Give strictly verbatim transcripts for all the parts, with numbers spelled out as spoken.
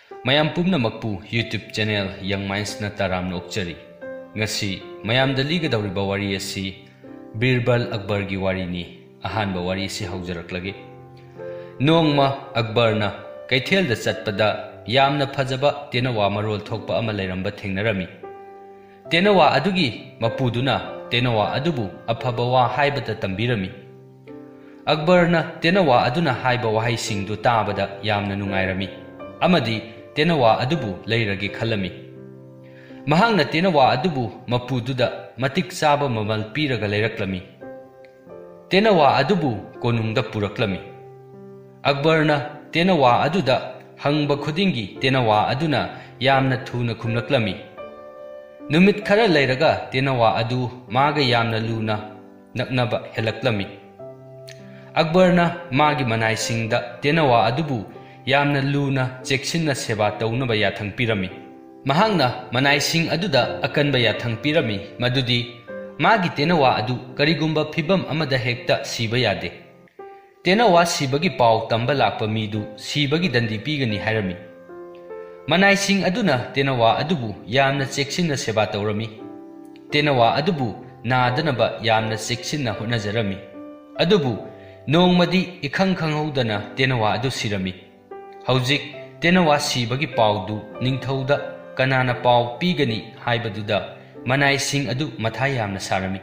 ꯃꯌꯥꯝ ꯄꯨꯝꯅꯃꯛꯄꯨ YouTube channel Young Mindsꯅ ꯇꯔꯥꯝꯅ ꯑꯣꯛꯆꯔꯤ꯫ ꯉꯁꯤ ꯃꯌꯥꯝꯗ ꯂꯤꯒꯗꯧꯔꯤꯕ ꯋꯥꯔꯤ ꯑꯁꯤ ꯕꯤꯔꯕꯜ ꯑꯛꯕꯔꯒꯤ ꯋꯥꯔꯤꯅꯤ꯫ ꯑꯍꯥꯟꯕ ꯋꯥꯔꯤ ꯑꯁꯤ ꯍꯧꯖꯔꯛꯂꯒꯦ꯫ ꯅꯣꯡꯃ ꯑꯛꯕꯔꯅ ꯀꯩꯊꯦꯜꯗ ꯆꯠꯄꯗ ꯌꯥꯝꯅ ꯐꯖꯕ ꯇꯦꯅꯋꯥ ꯃꯔꯣꯜ ꯊꯣꯛꯄ ꯑꯃ ꯂꯩꯔꯝꯕ ꯊꯦꯡꯅꯔꯝꯃꯤ꯫ ꯇꯦꯅꯋꯥ ꯑꯗꯨꯒꯤ ꯃꯄꯨꯗꯨꯅ ꯇꯦꯅꯋꯥ ꯑꯗꯨꯕꯨ ꯑꯐꯕ ꯋꯥ ꯍꯥꯏꯕꯇ ꯇꯝꯕꯤꯔꯝꯃꯤ꯫ ꯑꯛꯕꯔꯅ ꯇꯦꯅꯋꯥ ꯑꯗꯨꯅ ꯍꯥꯏꯕ ꯋꯥꯍꯩꯁꯤꯡꯗꯨ ꯇꯥꯕꯗ ꯌꯥꯝꯅ ꯅꯨꯡꯉꯥꯏꯔꯝꯃꯤ ꯑꯃꯗꯤ ꯇꯦꯅꯋꯥ ꯑꯗꯨꯕꯨ ꯂꯩꯔꯒꯦ ꯈꯜꯂꯝꯃꯤ꯫ ꯃꯍꯥꯛꯅ ꯇꯦꯅꯋꯥ ꯑꯗꯨꯕꯨ ꯃꯄꯨꯗꯨꯗ ꯃꯇꯤꯛ ꯆꯥꯕ ꯃꯃꯜ ꯄꯤꯔꯒ ꯂꯩꯔꯛꯂꯝꯃꯤ꯫ ꯇꯦꯅꯋꯥ ꯑꯗꯨꯕꯨ ꯀꯣꯅꯨꯡꯗ ꯄꯨꯔꯛꯂꯝꯃꯤ꯫ ꯑꯛꯕꯔꯅ ꯇꯦꯅꯋꯥ ꯑꯗꯨꯗ ꯍꯪꯕ ꯈꯨꯗꯤꯡꯒꯤ ꯇꯦꯅꯋꯥ ꯑꯗꯨꯅ ꯌꯥꯝꯅ ꯊꯨꯅ ꯈꯨꯝꯂꯛꯂꯝꯃꯤ꯫ ꯅꯨꯃꯤꯠ ꯈꯔ ꯂꯩꯔꯒ ꯇꯦꯅꯋꯥ ꯑꯗꯨ ꯃꯥꯒ ꯌꯥꯝꯅ ꯂꯨꯅ ꯅꯛꯅꯕ ꯍꯦꯜꯂꯛꯂꯝꯃꯤ꯫ ꯑꯛꯕꯔꯅ ꯃꯥꯒꯤ ꯃꯅꯥꯏꯁꯤꯡꯗ ꯇꯦꯅꯋꯥ ꯑꯗꯨꯕꯨ ꯌꯥꯝꯅ ꯂꯨꯅ ꯆꯦꯛꯁꯤꯟꯅ ꯁꯦꯕꯥ ꯇꯧꯅꯕ ꯌꯥꯊꯪ ꯄꯤꯔꯝꯃꯤ꯫ ꯃꯍꯥꯛꯅ ꯃꯅꯥꯏꯁꯤꯡ ꯑꯗꯨꯗ ꯑꯀꯟꯕ ꯌꯥꯊꯪ ꯄꯤꯔꯝꯃꯤ, ꯃꯗꯨꯗꯤ ꯃꯥꯒꯤ ꯇꯦꯅꯋꯥ ꯑꯗꯨ ꯀꯔꯤꯒꯨꯝꯕ ꯐꯤꯚꯝ ꯑꯃꯗ ꯍꯦꯛꯇ ꯁꯤꯕ ꯌꯥꯗꯦ꯫ ꯇꯦꯅꯋꯥ ꯁꯤꯕꯒꯤ ꯄꯥꯎ ꯇꯝꯕ ꯂꯥꯛꯄ ꯃꯤꯗꯨ ꯁꯤꯕꯒꯤ ꯗꯟꯗꯤ ꯄꯤꯒꯅꯤ ꯍꯥꯏꯔꯝꯃꯤ꯫ ꯃꯅꯥꯏꯁꯤꯡ ꯑꯗꯨꯅ ꯇꯦꯅꯋꯥ ꯑꯗꯨꯕꯨ ꯌꯥꯝꯅ ꯆꯦꯛꯁꯤꯟꯅ ꯁꯦꯕꯥ ꯇꯧꯔꯝꯃꯤ꯫ ꯇꯦꯅꯋꯥ ꯑꯗꯨꯕꯨ ꯅꯥꯗꯅꯕ ꯌꯥꯝꯅ ꯆꯦꯛꯁꯤꯟꯅ ꯍꯣꯠꯅꯖꯔꯝꯃꯤ꯫ ꯑꯗꯨꯕꯨ ꯅꯣꯡꯃꯗꯤ ꯏꯈꯪ ꯈꯪꯍꯧꯗꯅ ꯇꯦꯅꯋꯥ ꯑꯗꯨ ꯁꯤꯔꯝꯃꯤ꯫ ꯍꯧꯖꯤꯛ ꯇꯦꯅꯋꯥ ꯁꯤꯕꯒꯤ ꯄꯥꯎꯗꯨ ꯅꯤꯡꯊꯧꯗ ꯀꯅꯥꯅ ꯄꯥꯎ ꯄꯤꯒꯅꯤ ꯍꯥꯏꯕꯗꯨꯗ ꯃꯅꯥꯏꯁꯤꯡ ꯑꯗꯨ ꯃꯊꯥ ꯌꯥꯝꯅ ꯁꯥꯔꯝꯃꯤ꯫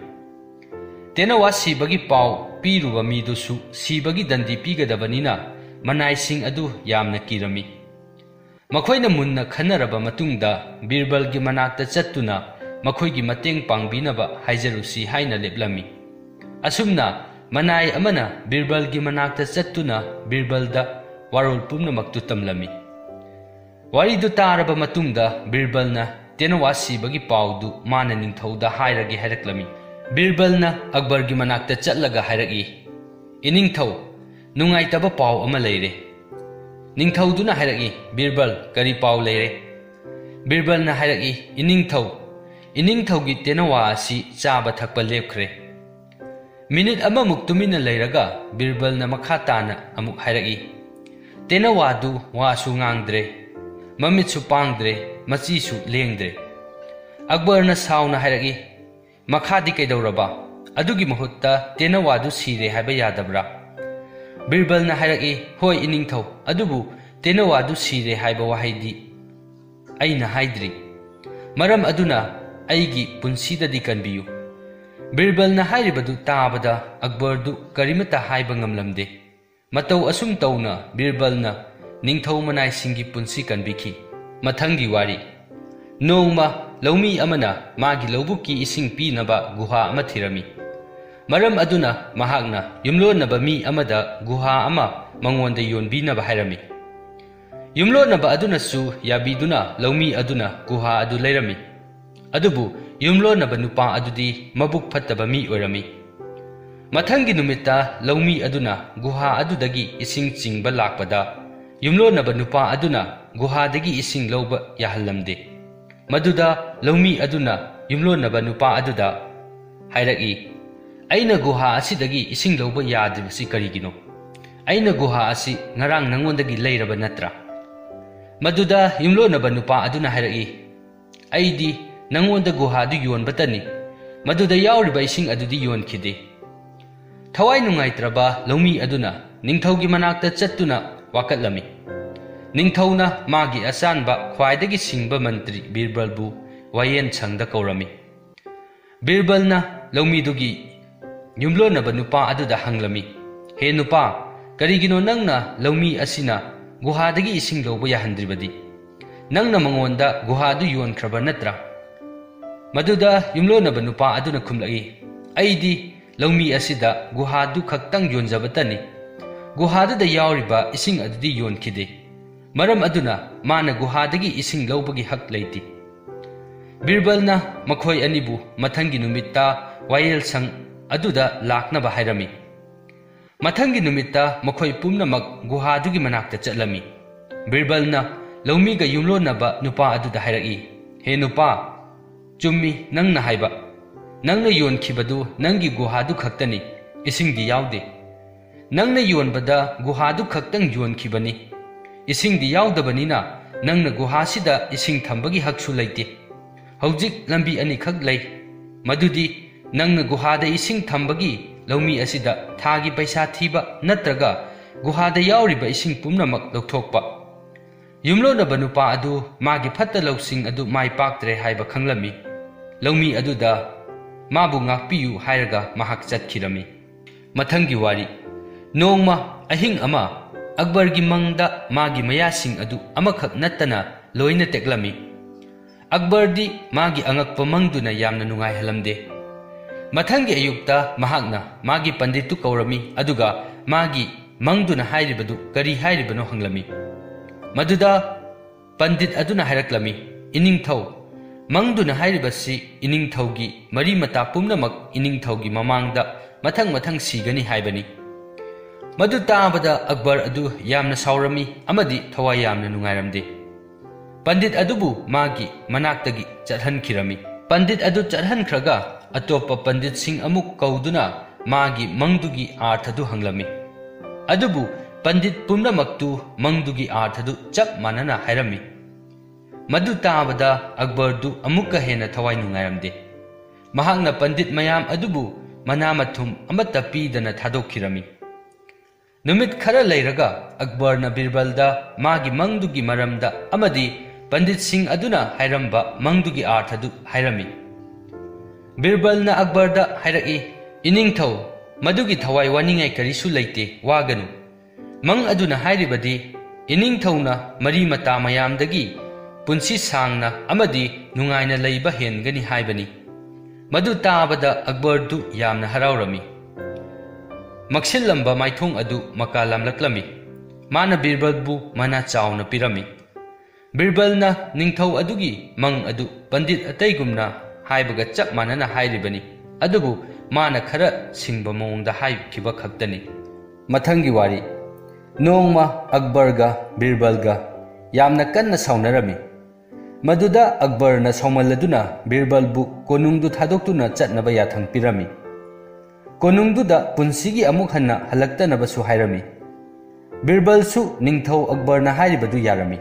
ꯇꯦꯅꯋꯥ ꯁꯤꯕꯒꯤ ꯄꯥꯎ ꯄꯤꯔꯨꯕ ꯃꯤꯗꯨꯁꯨ ꯁꯤꯕꯒꯤ ꯗꯟꯗꯤ ꯄꯤꯒꯗꯕꯅꯤꯅ ꯃꯅꯥꯏꯁꯤꯡ ꯑꯗꯨ ꯌꯥꯝꯅ ꯀꯤꯔꯝꯃꯤ꯫ ꯃꯈꯣꯏꯅ ꯃꯨꯟꯅ ꯈꯟꯅꯔꯕ ꯃꯇꯨꯡꯗ ꯕꯤꯔꯕꯜꯒꯤ ꯃꯅꯥꯛꯇ ꯆꯠꯇꯨꯅ ꯃꯈꯣꯏꯒꯤ ꯃꯇꯦꯡ ꯄꯥꯡꯕꯤꯅꯕ ꯍꯥꯏꯖꯔꯨꯁꯤ ꯍꯥꯏꯅ ꯂꯦꯞꯂꯝꯃꯤ꯫ ꯑꯁꯨꯝꯅ ꯃꯅꯥꯏ ꯑꯃꯅ ꯕꯤꯔꯕꯜꯒꯤ ꯃꯅꯥꯛꯇ ꯆꯠꯇꯨꯅ ꯕꯤꯔꯕꯜꯗ ꯋꯥꯔꯣꯜ ꯄꯨꯝꯅꯃꯛꯇꯨ ꯇꯝꯂꯝꯃꯤ꯫ ꯋꯥꯔꯤꯗꯨ ꯇꯥꯔꯕ ꯃꯇꯨꯡꯗ ꯕꯤꯔꯕꯜꯅ ꯇꯦꯅꯋꯥ ꯁꯤꯕꯒꯤ ꯄꯥꯎꯗꯨ ꯃꯥꯅ ꯅꯤꯡꯊꯧꯗ ꯍꯥꯏꯔꯒꯦ ꯍꯥꯏꯔꯛꯂꯝꯃꯤ꯫ ꯕꯤꯔꯕꯜꯅ ꯑꯛꯕꯔꯒꯤ ꯃꯅꯥꯛꯇ ꯆꯠꯂꯒ ꯍꯥꯏꯔꯛꯏ, "ꯏꯅꯤꯡꯊꯧ, ꯅꯨꯡꯉꯥꯏꯇꯕ ꯄꯥꯎ ꯑꯃ ꯂꯩꯔꯦ꯫" ꯅꯤꯡꯊꯧꯗꯨꯅ ꯍꯥꯏꯔꯛꯏ, "ꯕꯤꯔꯕꯜ, ꯀꯔꯤ ꯄꯥꯎ ꯂꯩꯔꯦ?" ꯕꯤꯔꯕꯜꯅ ꯍꯥꯏꯔꯛꯏ, "ꯏꯅꯤꯡꯊꯧ, ꯏꯅꯤꯡꯊꯧꯒꯤ ꯇꯦꯅꯋꯥ ꯑꯁꯤ ꯆꯥꯕ ꯊꯛꯄ ꯂꯦꯞꯈ꯭ꯔꯦ꯫" ꯃꯤꯅꯤꯠ ꯑꯃꯃꯨꯛ ꯇꯨꯃꯤꯟꯅ ꯂꯩꯔꯒ ꯕꯤꯔꯕꯜꯅ ꯃꯈꯥ ꯇꯥꯅ ꯑꯃꯨꯛ ꯍꯥꯏꯔꯛꯏ, "ꯇꯦꯅꯋꯥꯗꯨ ꯋꯥꯁꯨ ꯉꯥꯡꯗ꯭ꯔꯦ꯫ ꯃꯃꯤꯠꯁꯨ ꯄꯥꯡꯗ꯭ꯔꯦ, ꯃꯆꯤꯁꯨ ꯂꯦꯡꯗ꯭ꯔꯦ꯫ ꯑꯛꯕꯔꯅ ꯁꯥꯎꯅ ꯍꯥꯏꯔꯛꯏ, "ꯃꯈꯥꯗꯤ ꯀꯩꯗꯧꯔꯕ? ꯑꯗꯨꯒꯤ ꯃꯍꯨꯠꯇ ꯇꯦꯅꯋꯥꯗꯨ ꯁꯤꯔꯦ ꯍꯥꯏꯕ ꯌꯥꯗꯕ꯭ꯔꯥ?" ꯕꯤꯔꯕꯜꯅ ꯍꯥꯏꯔꯛꯏ, "ꯍꯣꯏ ꯏꯅꯤꯡꯊꯧ, ꯑꯗꯨꯕꯨ ꯇꯦꯅꯋꯥꯗꯨ ꯁꯤꯔꯦ ꯍꯥꯏꯕ ꯋꯥꯍꯩꯗꯤ ꯑꯩꯅ ꯍꯥꯏꯗ꯭ꯔꯤ꯫ ꯃꯔꯝ ꯑꯗꯨꯅ ꯑꯩꯒꯤ ꯄꯨꯟꯁꯤꯗꯗꯤ ꯀꯟꯕꯤꯌꯨ꯫" ꯕꯤꯔꯕꯜꯅ ꯍꯥꯏꯔꯤꯕꯗꯨ ꯇꯥꯕꯗ ꯑꯛꯕꯔꯗꯨ ꯀꯔꯤꯃꯠꯇ ꯍꯥꯏꯕ ꯉꯝꯂꯝꯗꯦ꯫ ꯃꯇꯧ ꯑꯁꯨꯝ ꯇꯧꯅ ꯕꯤꯔꯕꯜꯅ ꯅꯤꯡꯊꯧ ꯃꯅꯥꯏꯁꯤꯡꯒꯤ ꯄꯨꯟꯁꯤ ꯀꯟꯕꯤꯈꯤ꯫ ꯃꯊꯪꯒꯤ ꯋꯥꯔꯤ꯫ ꯅꯣꯡꯃ ꯂꯧꯃꯤ ꯑꯃꯅ ꯃꯥꯒꯤ ꯂꯧꯕꯨꯛꯀꯤ ꯏꯁꯤꯡ ꯄꯤꯅꯕ ꯒꯨꯍꯥ ꯑꯃ ꯊꯤꯔꯝꯃꯤ꯫ ꯃꯔꯝ ꯑꯗꯨꯅ ꯃꯍꯥꯛꯅ ꯌꯨꯝꯂꯣꯟꯅꯕ ꯃꯤ ꯑꯃꯗ ꯒꯨꯍꯥ ꯑꯃ ꯃꯉꯣꯟꯗ ꯌꯣꯟꯕꯤꯅꯕ ꯍꯥꯏꯔꯝꯃꯤ꯫ ꯌꯨꯝꯂꯣꯟꯅꯕ ꯑꯗꯨꯅꯁꯨ ꯌꯥꯕꯤꯗꯨꯅ ꯂꯧꯃꯤ ꯑꯗꯨꯅ ꯒꯨꯍꯥ ꯑꯗꯨ ꯂꯩꯔꯝꯃꯤ꯫ ꯑꯗꯨꯕꯨ ꯌꯨꯝꯂꯣꯟꯅꯕ ꯅꯨꯄꯥ ꯑꯗꯨꯗꯤ ꯃꯕꯨꯛ ꯐꯠꯇꯕ ꯃꯤ ꯑꯣꯏꯔꯝꯃꯤ꯫ ꯃꯊꯪꯒꯤ ꯅꯨꯃꯤꯠꯇ ꯂꯧꯃꯤ ꯑꯗꯨꯅ ꯒꯨꯍꯥ ꯑꯗꯨꯗꯒꯤ ꯏꯁꯤꯡ ꯆꯤꯡꯕ ꯂꯥꯛꯄꯗ, ꯌꯨꯝꯂꯣꯟꯅꯕ ꯅꯨꯄꯥ ꯑꯗꯨꯅ ꯒꯨꯍꯥꯗꯒꯤ ꯏꯁꯤꯡ ꯂꯧꯕ ꯌꯥꯍꯜꯂꯝꯗꯦ꯫ ꯃꯗꯨꯗ ꯂꯧꯃꯤ ꯑꯗꯨꯅ ꯌꯨꯝꯂꯣꯟꯅꯕ ꯅꯨꯄꯥ ꯑꯗꯨꯗ ꯍꯥꯏꯔꯛꯏ, "ꯑꯩꯅ ꯒꯨꯍꯥ ꯑꯁꯤꯗꯒꯤ ꯏꯁꯤꯡ ꯂꯧꯕ ꯌꯥꯗ꯭ꯔꯤꯕꯁꯤ ꯀꯔꯤꯒꯤꯅꯣ? ꯑꯩꯅ ꯒꯨꯍꯥ ꯑꯁꯤ ꯉꯔꯥꯡ ꯅꯉꯣꯟꯗꯒꯤ ꯂꯩꯔꯕ ꯅꯠꯇ꯭ꯔꯥ?" ꯃꯗꯨꯗ ꯌꯨꯝꯂꯣꯟꯅꯕ ꯅꯨꯄꯥ ꯑꯗꯨꯅ ꯍꯥꯏꯔꯛꯏ, "ꯑꯩꯗꯤ ꯅꯉꯣꯟꯗ ꯒꯨꯍꯥꯗꯨ ꯌꯣꯟꯕꯇꯅꯤ, ꯃꯗꯨꯗ ꯌꯥꯎꯔꯤꯕ ꯏꯁꯤꯡ ꯑꯗꯨꯗꯤ ꯌꯣꯟꯈꯤꯗꯦ꯫" ꯊꯋꯥꯏ ꯅꯨꯡꯉꯥꯏꯇ꯭ꯔꯕ ꯂꯧꯃꯤ ꯑꯗꯨꯅ ꯅꯤꯡꯊꯧꯒꯤ ꯃꯅꯥꯛꯇ ꯆꯠꯇꯨꯅ ꯋꯥꯀꯠꯂꯝꯃꯤ꯫ ꯅꯤꯡꯊꯧꯅ ꯃꯥꯒꯤ ꯑꯆꯥꯟꯕ ꯈ꯭ꯋꯥꯏꯗꯒꯤ ꯁꯤꯡꯕ ꯃꯟꯇ꯭ꯔꯤ ꯕꯤꯔꯕꯜꯕꯨ ꯋꯥꯌꯦꯜ ꯁꯪꯗ ꯀꯧꯔꯝꯃꯤ꯫ ꯕꯤꯔꯕꯜꯅ ꯂꯧꯃꯤꯗꯨꯒꯤ ꯌꯨꯝꯂꯣꯟꯅꯕ ꯅꯨꯄꯥ ꯑꯗꯨꯗ ꯍꯪꯂꯝꯃꯤ, "ꯍꯦ ꯅꯨꯄꯥ, ꯀꯔꯤꯒꯤꯅꯣ ꯅꯪꯅ ꯂꯧꯃꯤ ꯑꯁꯤꯅ ꯒꯨꯍꯥꯗꯒꯤ ꯏꯁꯤꯡ ꯂꯧꯕ ꯌꯥꯍꯟꯗ꯭ꯔꯤꯕꯗꯤ? ꯅꯪꯅ ꯃꯉꯣꯟꯗ ꯒꯨꯍꯥꯗꯨ ꯌꯣꯟꯈ꯭ꯔꯕ ꯅꯠꯇ꯭ꯔꯥ?" ꯃꯗꯨꯗ ꯌꯨꯝꯂꯣꯟꯅꯕ ꯅꯨꯄꯥ ꯑꯗꯨꯅ ꯈꯨꯝꯂꯛꯏ, "ꯑꯩꯗꯤ ꯂꯧꯃꯤ ꯑꯁꯤꯗ ꯒꯨꯍꯥꯗꯨ ꯈꯛꯇꯪ ꯌꯣꯟꯖꯕꯇꯅꯤ꯫ ꯒꯨꯍꯥꯗꯨꯗ ꯌꯥꯎꯔꯤꯕ ꯏꯁꯤꯡ ꯑꯗꯨꯗꯤ ꯌꯣꯟꯈꯤꯗꯦ꯫ ꯃꯔꯝ ꯑꯗꯨꯅ ꯃꯥꯅ ꯒꯨꯍꯥꯗꯒꯤ ꯏꯁꯤꯡ ꯂꯧꯕꯒꯤ ꯍꯛ ꯂꯩꯇꯦ꯫" ꯕꯤꯔꯕꯜꯅ ꯃꯈꯣꯏ ꯑꯅꯤꯕꯨ ꯃꯊꯪꯒꯤ ꯅꯨꯃꯤꯠꯇ ꯋꯥꯌꯦꯜꯁꯪ ꯑꯗꯨꯗ ꯂꯥꯛꯅꯕ ꯍꯥꯏꯔꯝꯃꯤ꯫ ꯃꯊꯪꯒꯤ ꯅꯨꯃꯤꯠꯇ ꯃꯈꯣꯏ ꯄꯨꯝꯅꯃꯛ ꯒꯨꯍꯥꯗꯨꯒꯤ ꯃꯅꯥꯛꯇ ꯆꯠꯂꯝꯃꯤ꯫ ꯕꯤꯔꯕꯜꯅ ꯂꯧꯃꯤꯒ ꯌꯨꯝꯂꯣꯟꯅꯕ ꯅꯨꯄꯥ ꯑꯗꯨꯗ ꯍꯥꯏꯔꯛꯏ, "ꯍꯦ ꯅꯨꯄꯥ, ꯆꯨꯝꯃꯤ ꯅꯪꯅ ꯍꯥꯏꯕ꯫ ꯅꯪꯅ ꯌꯣꯟꯈꯤꯕꯗꯨ ꯅꯪꯒꯤ ꯒꯨꯍꯥꯗꯨ ꯈꯛꯇꯅꯤ, ꯏꯁꯤꯡꯗꯤ ꯌꯥꯎꯗꯦ꯫ ꯅꯪꯅ ꯌꯣꯟꯕꯗ ꯒꯨꯍꯥꯗꯨ ꯈꯛꯇꯪ ꯌꯣꯟꯈꯤꯕꯅꯤ, ꯏꯁꯤꯡꯗꯤ ꯌꯥꯎꯗꯕꯅꯤꯅ "ꯅꯪꯅ ꯒꯨꯍꯥꯁꯤꯗ ꯏꯁꯤꯡ ꯊꯝꯕꯒꯤ ꯍꯛꯁꯨ ꯂꯩꯇꯦ꯫ ꯍꯧꯖꯤꯛ ꯂꯝꯕꯤ ꯑꯅꯤꯈꯛ ꯂꯩ, ꯃꯗꯨꯗꯤ ꯅꯪꯅ ꯒꯨꯍꯥꯗ ꯏꯁꯤꯡ ꯊꯝꯕꯒꯤ ꯂꯧꯃꯤ ꯑꯁꯤꯗ ꯊꯥꯒꯤ ꯄꯩꯁꯥ ꯊꯤꯕ ꯅꯠꯇ꯭ꯔꯒ ꯒꯨꯍꯥꯗ ꯌꯥꯎꯔꯤꯕ ꯏꯁꯤꯡ ꯄꯨꯝꯅꯃꯛ ꯂꯧꯊꯣꯛꯄ"꯫ ꯌꯨꯝꯂꯣꯟꯅꯕ ꯅꯨꯄꯥ ꯑꯗꯨ ꯃꯥꯒꯤ ꯐꯠꯇ ꯂꯧꯁꯤꯡ ꯑꯗꯨ ꯃꯥꯏ ꯄꯥꯛꯇ꯭ꯔꯦ ꯍꯥꯏꯕ ꯈꯪꯂꯝꯃꯤ꯫ ꯂꯧꯃꯤ ꯑꯗꯨꯗ "ꯃꯥꯕꯨ ꯉꯥꯛꯄꯤꯌꯨ" ꯍꯥꯏꯔꯒ ꯃꯍꯥꯛ ꯆꯠꯈꯤꯔꯝꯃꯤ꯫ ꯃꯊꯪꯒꯤ ꯋꯥꯔꯤ꯫ ꯅꯣꯡꯃ ꯑꯍꯤꯡ ꯑꯃ ꯑꯛꯕꯔꯒꯤ ꯃꯪꯗ ꯃꯥꯒꯤ ꯃꯌꯥꯁꯤꯡ ꯑꯗꯨ ꯑꯃꯈꯛ ꯅꯠꯇꯅ ꯂꯣꯏꯅ ꯇꯦꯛꯂꯝꯃꯤ꯫ ꯑꯛꯕꯔꯗꯤ ꯃꯥꯒꯤ ꯑꯉꯛꯄ ꯃꯪꯗꯨꯅ ꯌꯥꯝꯅ ꯅꯨꯡꯉꯥꯏꯍꯜꯂꯝꯗꯦ꯫ ꯃꯊꯪꯒꯤ ꯑꯌꯨꯛꯇ ꯃꯍꯥꯛꯅ ꯃꯥꯒꯤ ꯄꯟꯗꯤꯠꯇꯨ ꯀꯧꯔꯝꯃꯤ, ꯑꯗꯨꯒ ꯃꯥꯒꯤ ꯃꯪꯗꯨꯅ ꯍꯥꯏꯔꯤꯕꯗꯨ ꯀꯔꯤ ꯍꯥꯏꯔꯤꯕꯅꯣ ꯍꯪꯂꯝꯃꯤ꯫ ꯃꯗꯨꯗ ꯄꯟꯗꯤꯠ ꯑꯗꯨꯅ ꯍꯥꯏꯔꯛꯂꯝꯃꯤ, "ꯏꯅꯤꯡꯊꯧ, ꯃꯪꯗꯨꯅ ꯍꯥꯏꯔꯤꯕꯁꯤ ꯏꯅꯤꯡꯊꯧꯒꯤ ꯃꯔꯤ ꯃꯇꯥ ꯄꯨꯝꯅꯃꯛ ꯏꯅꯤꯡꯊꯧꯒꯤ ꯃꯃꯥꯡꯗ ꯃꯊꯪ ꯃꯊꯪ ꯁꯤꯒꯅꯤ ꯍꯥꯏꯕꯅꯤ"꯫ ꯃꯗꯨ ꯇꯥꯕꯗ ꯑꯛꯕꯔ ꯑꯗꯨ ꯌꯥꯝꯅ ꯁꯥꯎꯔꯝꯃꯤ ꯑꯃꯗꯤ ꯊꯋꯥꯏ ꯌꯥꯝꯅ ꯅꯨꯡꯉꯥꯏꯔꯝꯗꯦ꯫ ꯄꯟꯗꯤꯠ ꯑꯗꯨꯕꯨ ꯃꯥꯒꯤ ꯃꯅꯥꯛꯇꯒꯤ ꯆꯠꯍꯟꯈꯤꯔꯝꯃꯤ꯫ ꯄꯟꯗꯤꯠ ꯑꯗꯨ ꯆꯠꯍꯟꯈ꯭ꯔꯒ ꯑꯇꯣꯞꯄ ꯄꯟꯗꯤꯠꯁꯤꯡ ꯑꯃꯨꯛ ꯀꯧꯗꯨꯅ ꯃꯥꯒꯤ ꯃꯪꯗꯨꯒꯤ ꯑꯥꯔꯊꯗꯨ ꯍꯪꯂꯝꯃꯤ꯫ ꯑꯗꯨꯕꯨ ꯄꯟꯗꯤꯠ ꯄꯨꯝꯅꯃꯛꯇꯨ ꯃꯪꯗꯨꯒꯤ ꯑꯥꯔꯊꯗꯨ ꯆꯞ ꯃꯥꯟꯅꯅ ꯍꯥꯏꯔꯝꯃꯤ꯫ ꯃꯗꯨ ꯇꯥꯕꯗ ꯑꯛꯕꯔꯗꯨ ꯑꯃꯨꯛꯀ ꯍꯦꯟꯅ ꯊꯋꯥꯏ ꯅꯨꯡꯉꯥꯏꯔꯝꯗꯦ꯫ ꯃꯍꯥꯛꯅ ꯄꯟꯗꯤꯠ ꯃꯌꯥꯝ ꯑꯗꯨꯕꯨ ꯃꯅꯥ ꯃꯊꯨꯝ ꯑꯃꯠꯇ ꯄꯤꯗꯅ ꯊꯥꯗꯣꯛꯈꯤꯔꯝꯃꯤ꯫ ꯅꯨꯃꯤꯠ ꯈꯔ ꯂꯩꯔꯒ ꯑꯛꯕꯔꯅ ꯕꯤꯔꯕꯜꯗ ꯃꯥꯒꯤ ꯃꯪꯗꯨꯒꯤ ꯃꯔꯝꯗ ꯑꯃꯗꯤ ꯄꯟꯗꯤꯠꯁꯤꯡ ꯑꯗꯨꯅ ꯍꯥꯏꯔꯝꯕ ꯃꯪꯗꯨꯒꯤ ꯑꯥꯔꯊꯗꯨ ꯍꯥꯏꯔꯝꯃꯤ꯫ ꯕꯤꯔꯕꯜꯅ ꯑꯛꯕꯔꯗ ꯍꯥꯏꯔꯛꯏ, "ꯏꯅꯤꯡꯊꯧ, ꯃꯗꯨꯒꯤ ꯊꯋꯥꯏ ꯋꯥꯅꯤꯡꯉꯥꯏ ꯀꯔꯤꯁꯨ ꯂꯩꯇꯦ, ꯋꯥꯒꯅꯨ꯫ ꯃꯪ ꯑꯗꯨꯅ ꯍꯥꯏꯔꯤꯕꯗꯤ ꯏꯅꯤꯡꯊꯧꯅ ꯃꯔꯤ ꯃꯇꯥ ꯃꯌꯥꯝꯗꯒꯤ ꯄꯨꯟꯁꯤ ꯁꯥꯡꯅ ꯑꯃꯗꯤ ꯅꯨꯡꯉꯥꯏꯅ ꯂꯩꯕ ꯍꯦꯟꯒꯅꯤ ꯍꯥꯏꯕꯅꯤ"꯫ ꯃꯗꯨ ꯇꯥꯕꯗ ꯑꯛꯕꯔꯗꯨ ꯌꯥꯝꯅ ꯍꯔꯥꯎꯔꯝꯃꯤ꯫ ꯃꯛꯁꯤꯜꯂꯝꯕ ꯃꯥꯏꯊꯣꯡ ꯑꯗꯨ ꯃꯀꯥ ꯂꯥꯝꯂꯛꯂꯝꯃꯤ꯫ ꯃꯥꯅ ꯕꯤꯔꯕꯜꯕꯨ ꯃꯅꯥ ꯆꯥꯎꯅ ꯄꯤꯔꯝꯃꯤ꯫ ꯕꯤꯔꯕꯜꯅ ꯅꯤꯡꯊꯧ ꯑꯗꯨꯒꯤ ꯃꯪ ꯑꯗꯨ ꯄꯟꯗꯤꯠ ꯑꯇꯩꯒꯨꯝꯅ ꯍꯥꯏꯕꯒ ꯆꯞ ꯃꯥꯟꯅꯅ ꯍꯥꯏꯔꯤꯕꯅꯤ, ꯑꯗꯨꯕꯨ ꯃꯥꯅ ꯈꯔ ꯁꯤꯡꯕ ꯃꯑꯣꯡꯗ ꯍꯥꯏꯈꯤꯕ ꯈꯛꯇꯅꯤ꯫ ꯃꯊꯪꯒꯤ ꯋꯥꯔꯤ꯫ ꯅꯣꯡꯃ ꯑꯛꯕꯔꯒ ꯕꯤꯔꯕꯜꯒ ꯌꯥꯝꯅ ꯀꯟꯅ ꯁꯥꯎꯅꯔꯝꯃꯤ꯫ ꯃꯗꯨꯗ ꯑꯛꯕꯔꯅ ꯁꯥꯎꯃꯜꯂꯗꯨꯅ ꯕꯤꯔꯕꯜꯕꯨ ꯀꯣꯅꯨꯡꯗꯨ ꯊꯥꯗꯣꯛꯇꯨꯅ ꯆꯠꯅꯕ ꯌꯥꯊꯪ ꯄꯤꯔꯝꯃꯤ꯫ ꯀꯣꯅꯨꯡꯗꯨꯗ ꯄꯨꯟꯁꯤꯒꯤ ꯑꯃꯨꯛ ꯍꯟꯅ ꯍꯜꯂꯛꯇꯅꯕꯁꯨ ꯍꯥꯏꯔꯝꯃꯤ꯫ ꯕꯤꯔꯕꯜꯁꯨ ꯅꯤꯡꯊꯧ ꯑꯛꯕꯔꯅ ꯍꯥꯏꯔꯤꯕꯗꯨ ꯌꯥꯔꯝꯃꯤ꯫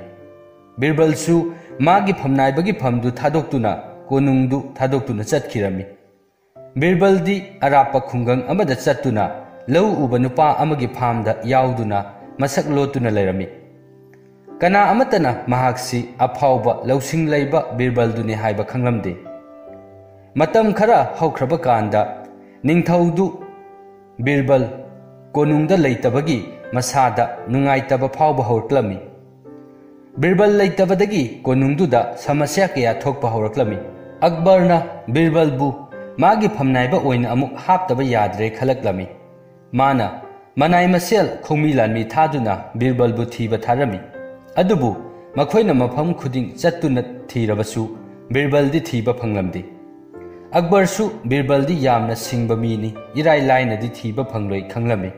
ꯕꯤꯔꯕꯜꯁꯨ ꯃꯥꯒꯤ ꯐꯝꯅꯥꯏꯕꯒꯤ ꯐꯝꯗꯨ ꯊꯥꯗꯣꯛꯇꯨꯅ ꯀꯣꯅꯨꯡꯗꯨ ꯊꯥꯗꯣꯛꯇꯨꯅ ꯆꯠꯈꯤꯔꯝꯃꯤ꯫ ꯕꯤꯔꯕꯜꯗꯤ ꯑꯔꯥꯞꯄ ꯈꯨꯡꯒꯪ ꯑꯃꯗ ꯆꯠꯇꯨꯅ ꯂꯧ ꯎꯕ ꯅꯨꯄꯥ ꯑꯃꯒꯤ ꯐꯥꯝꯗ ꯌꯥꯎꯗꯨꯅ ꯃꯁꯛ ꯂꯣꯠꯇꯨꯅ ꯂꯩꯔꯝꯃꯤ꯫ ꯀꯅꯥ ꯑꯃꯠꯇꯅ ꯃꯍꯥꯛꯁꯤ ꯑꯐꯥꯎꯕ ꯂꯧꯁꯤꯡ ꯂꯩꯕ ꯕꯤꯔꯕꯜꯗꯨꯅꯤ ꯍꯥꯏꯕ ꯈꯪꯂꯝꯗꯦ꯫ ꯃꯇꯝ ꯈꯔ ꯍꯧꯈ꯭ꯔꯕ ꯀꯥꯟꯗ ꯅꯤꯡꯊꯧꯗꯨ ꯕꯤꯔꯕꯜ ꯀꯣꯅꯨꯡꯗ ꯂꯩꯇꯕꯒꯤ ꯃꯁꯥꯗ ꯅꯨꯡꯉꯥꯏꯇꯕ ꯐꯥꯎꯕ ꯍꯧꯔꯛꯂꯝꯃꯤ꯫ ꯕꯤꯔꯕꯜ ꯂꯩꯇꯕꯗꯒꯤ ꯀꯣꯅꯨꯡꯗꯨꯗ ꯁꯃꯁ꯭ꯌꯥ ꯀꯌꯥ ꯊꯣꯛꯄ ꯍꯧꯔꯛꯂꯝꯃꯤ꯫ ꯑꯛꯕꯔꯅ ꯕꯤꯔꯕꯜꯕꯨ ꯃꯥꯒꯤ ꯐꯝꯅꯥꯏꯕ ꯑꯣꯏꯅ ꯑꯃꯨꯛ ꯍꯥꯞꯇꯕ ꯌꯥꯗ꯭ꯔꯦ ꯈꯜꯂꯛꯂꯝꯃꯤ꯫ ꯃꯥꯅ ꯃꯅꯥꯏ ꯃꯁꯦꯜ ꯈꯣꯡꯃꯤ ꯂꯥꯟꯃꯤ ꯊꯥꯗꯨꯅ ꯕꯤꯔꯕꯜꯕꯨ ꯊꯤꯕ ꯊꯥꯔꯝꯃꯤ꯫ ꯑꯗꯨꯕꯨ ꯃꯈꯣꯏꯅ ꯃꯐꯝ ꯈꯨꯗꯤꯡ ꯆꯠꯇꯨꯅ ꯊꯤꯔꯕꯁꯨ ꯕꯤꯔꯕꯜꯗꯤ ꯊꯤꯕ ꯐꯪꯂꯝꯗꯦ꯫ ꯑꯛꯕꯔꯁꯨ ꯕꯤꯔꯕꯜꯗꯤ ꯌꯥꯝꯅ ꯁꯤꯡꯕ ꯃꯤꯅꯤ, ꯏꯔꯥꯏ ꯂꯥꯏꯅꯗꯤ ꯊꯤꯕ ꯐꯪꯂꯣꯏ ꯈꯪꯂꯝꯃꯤ꯫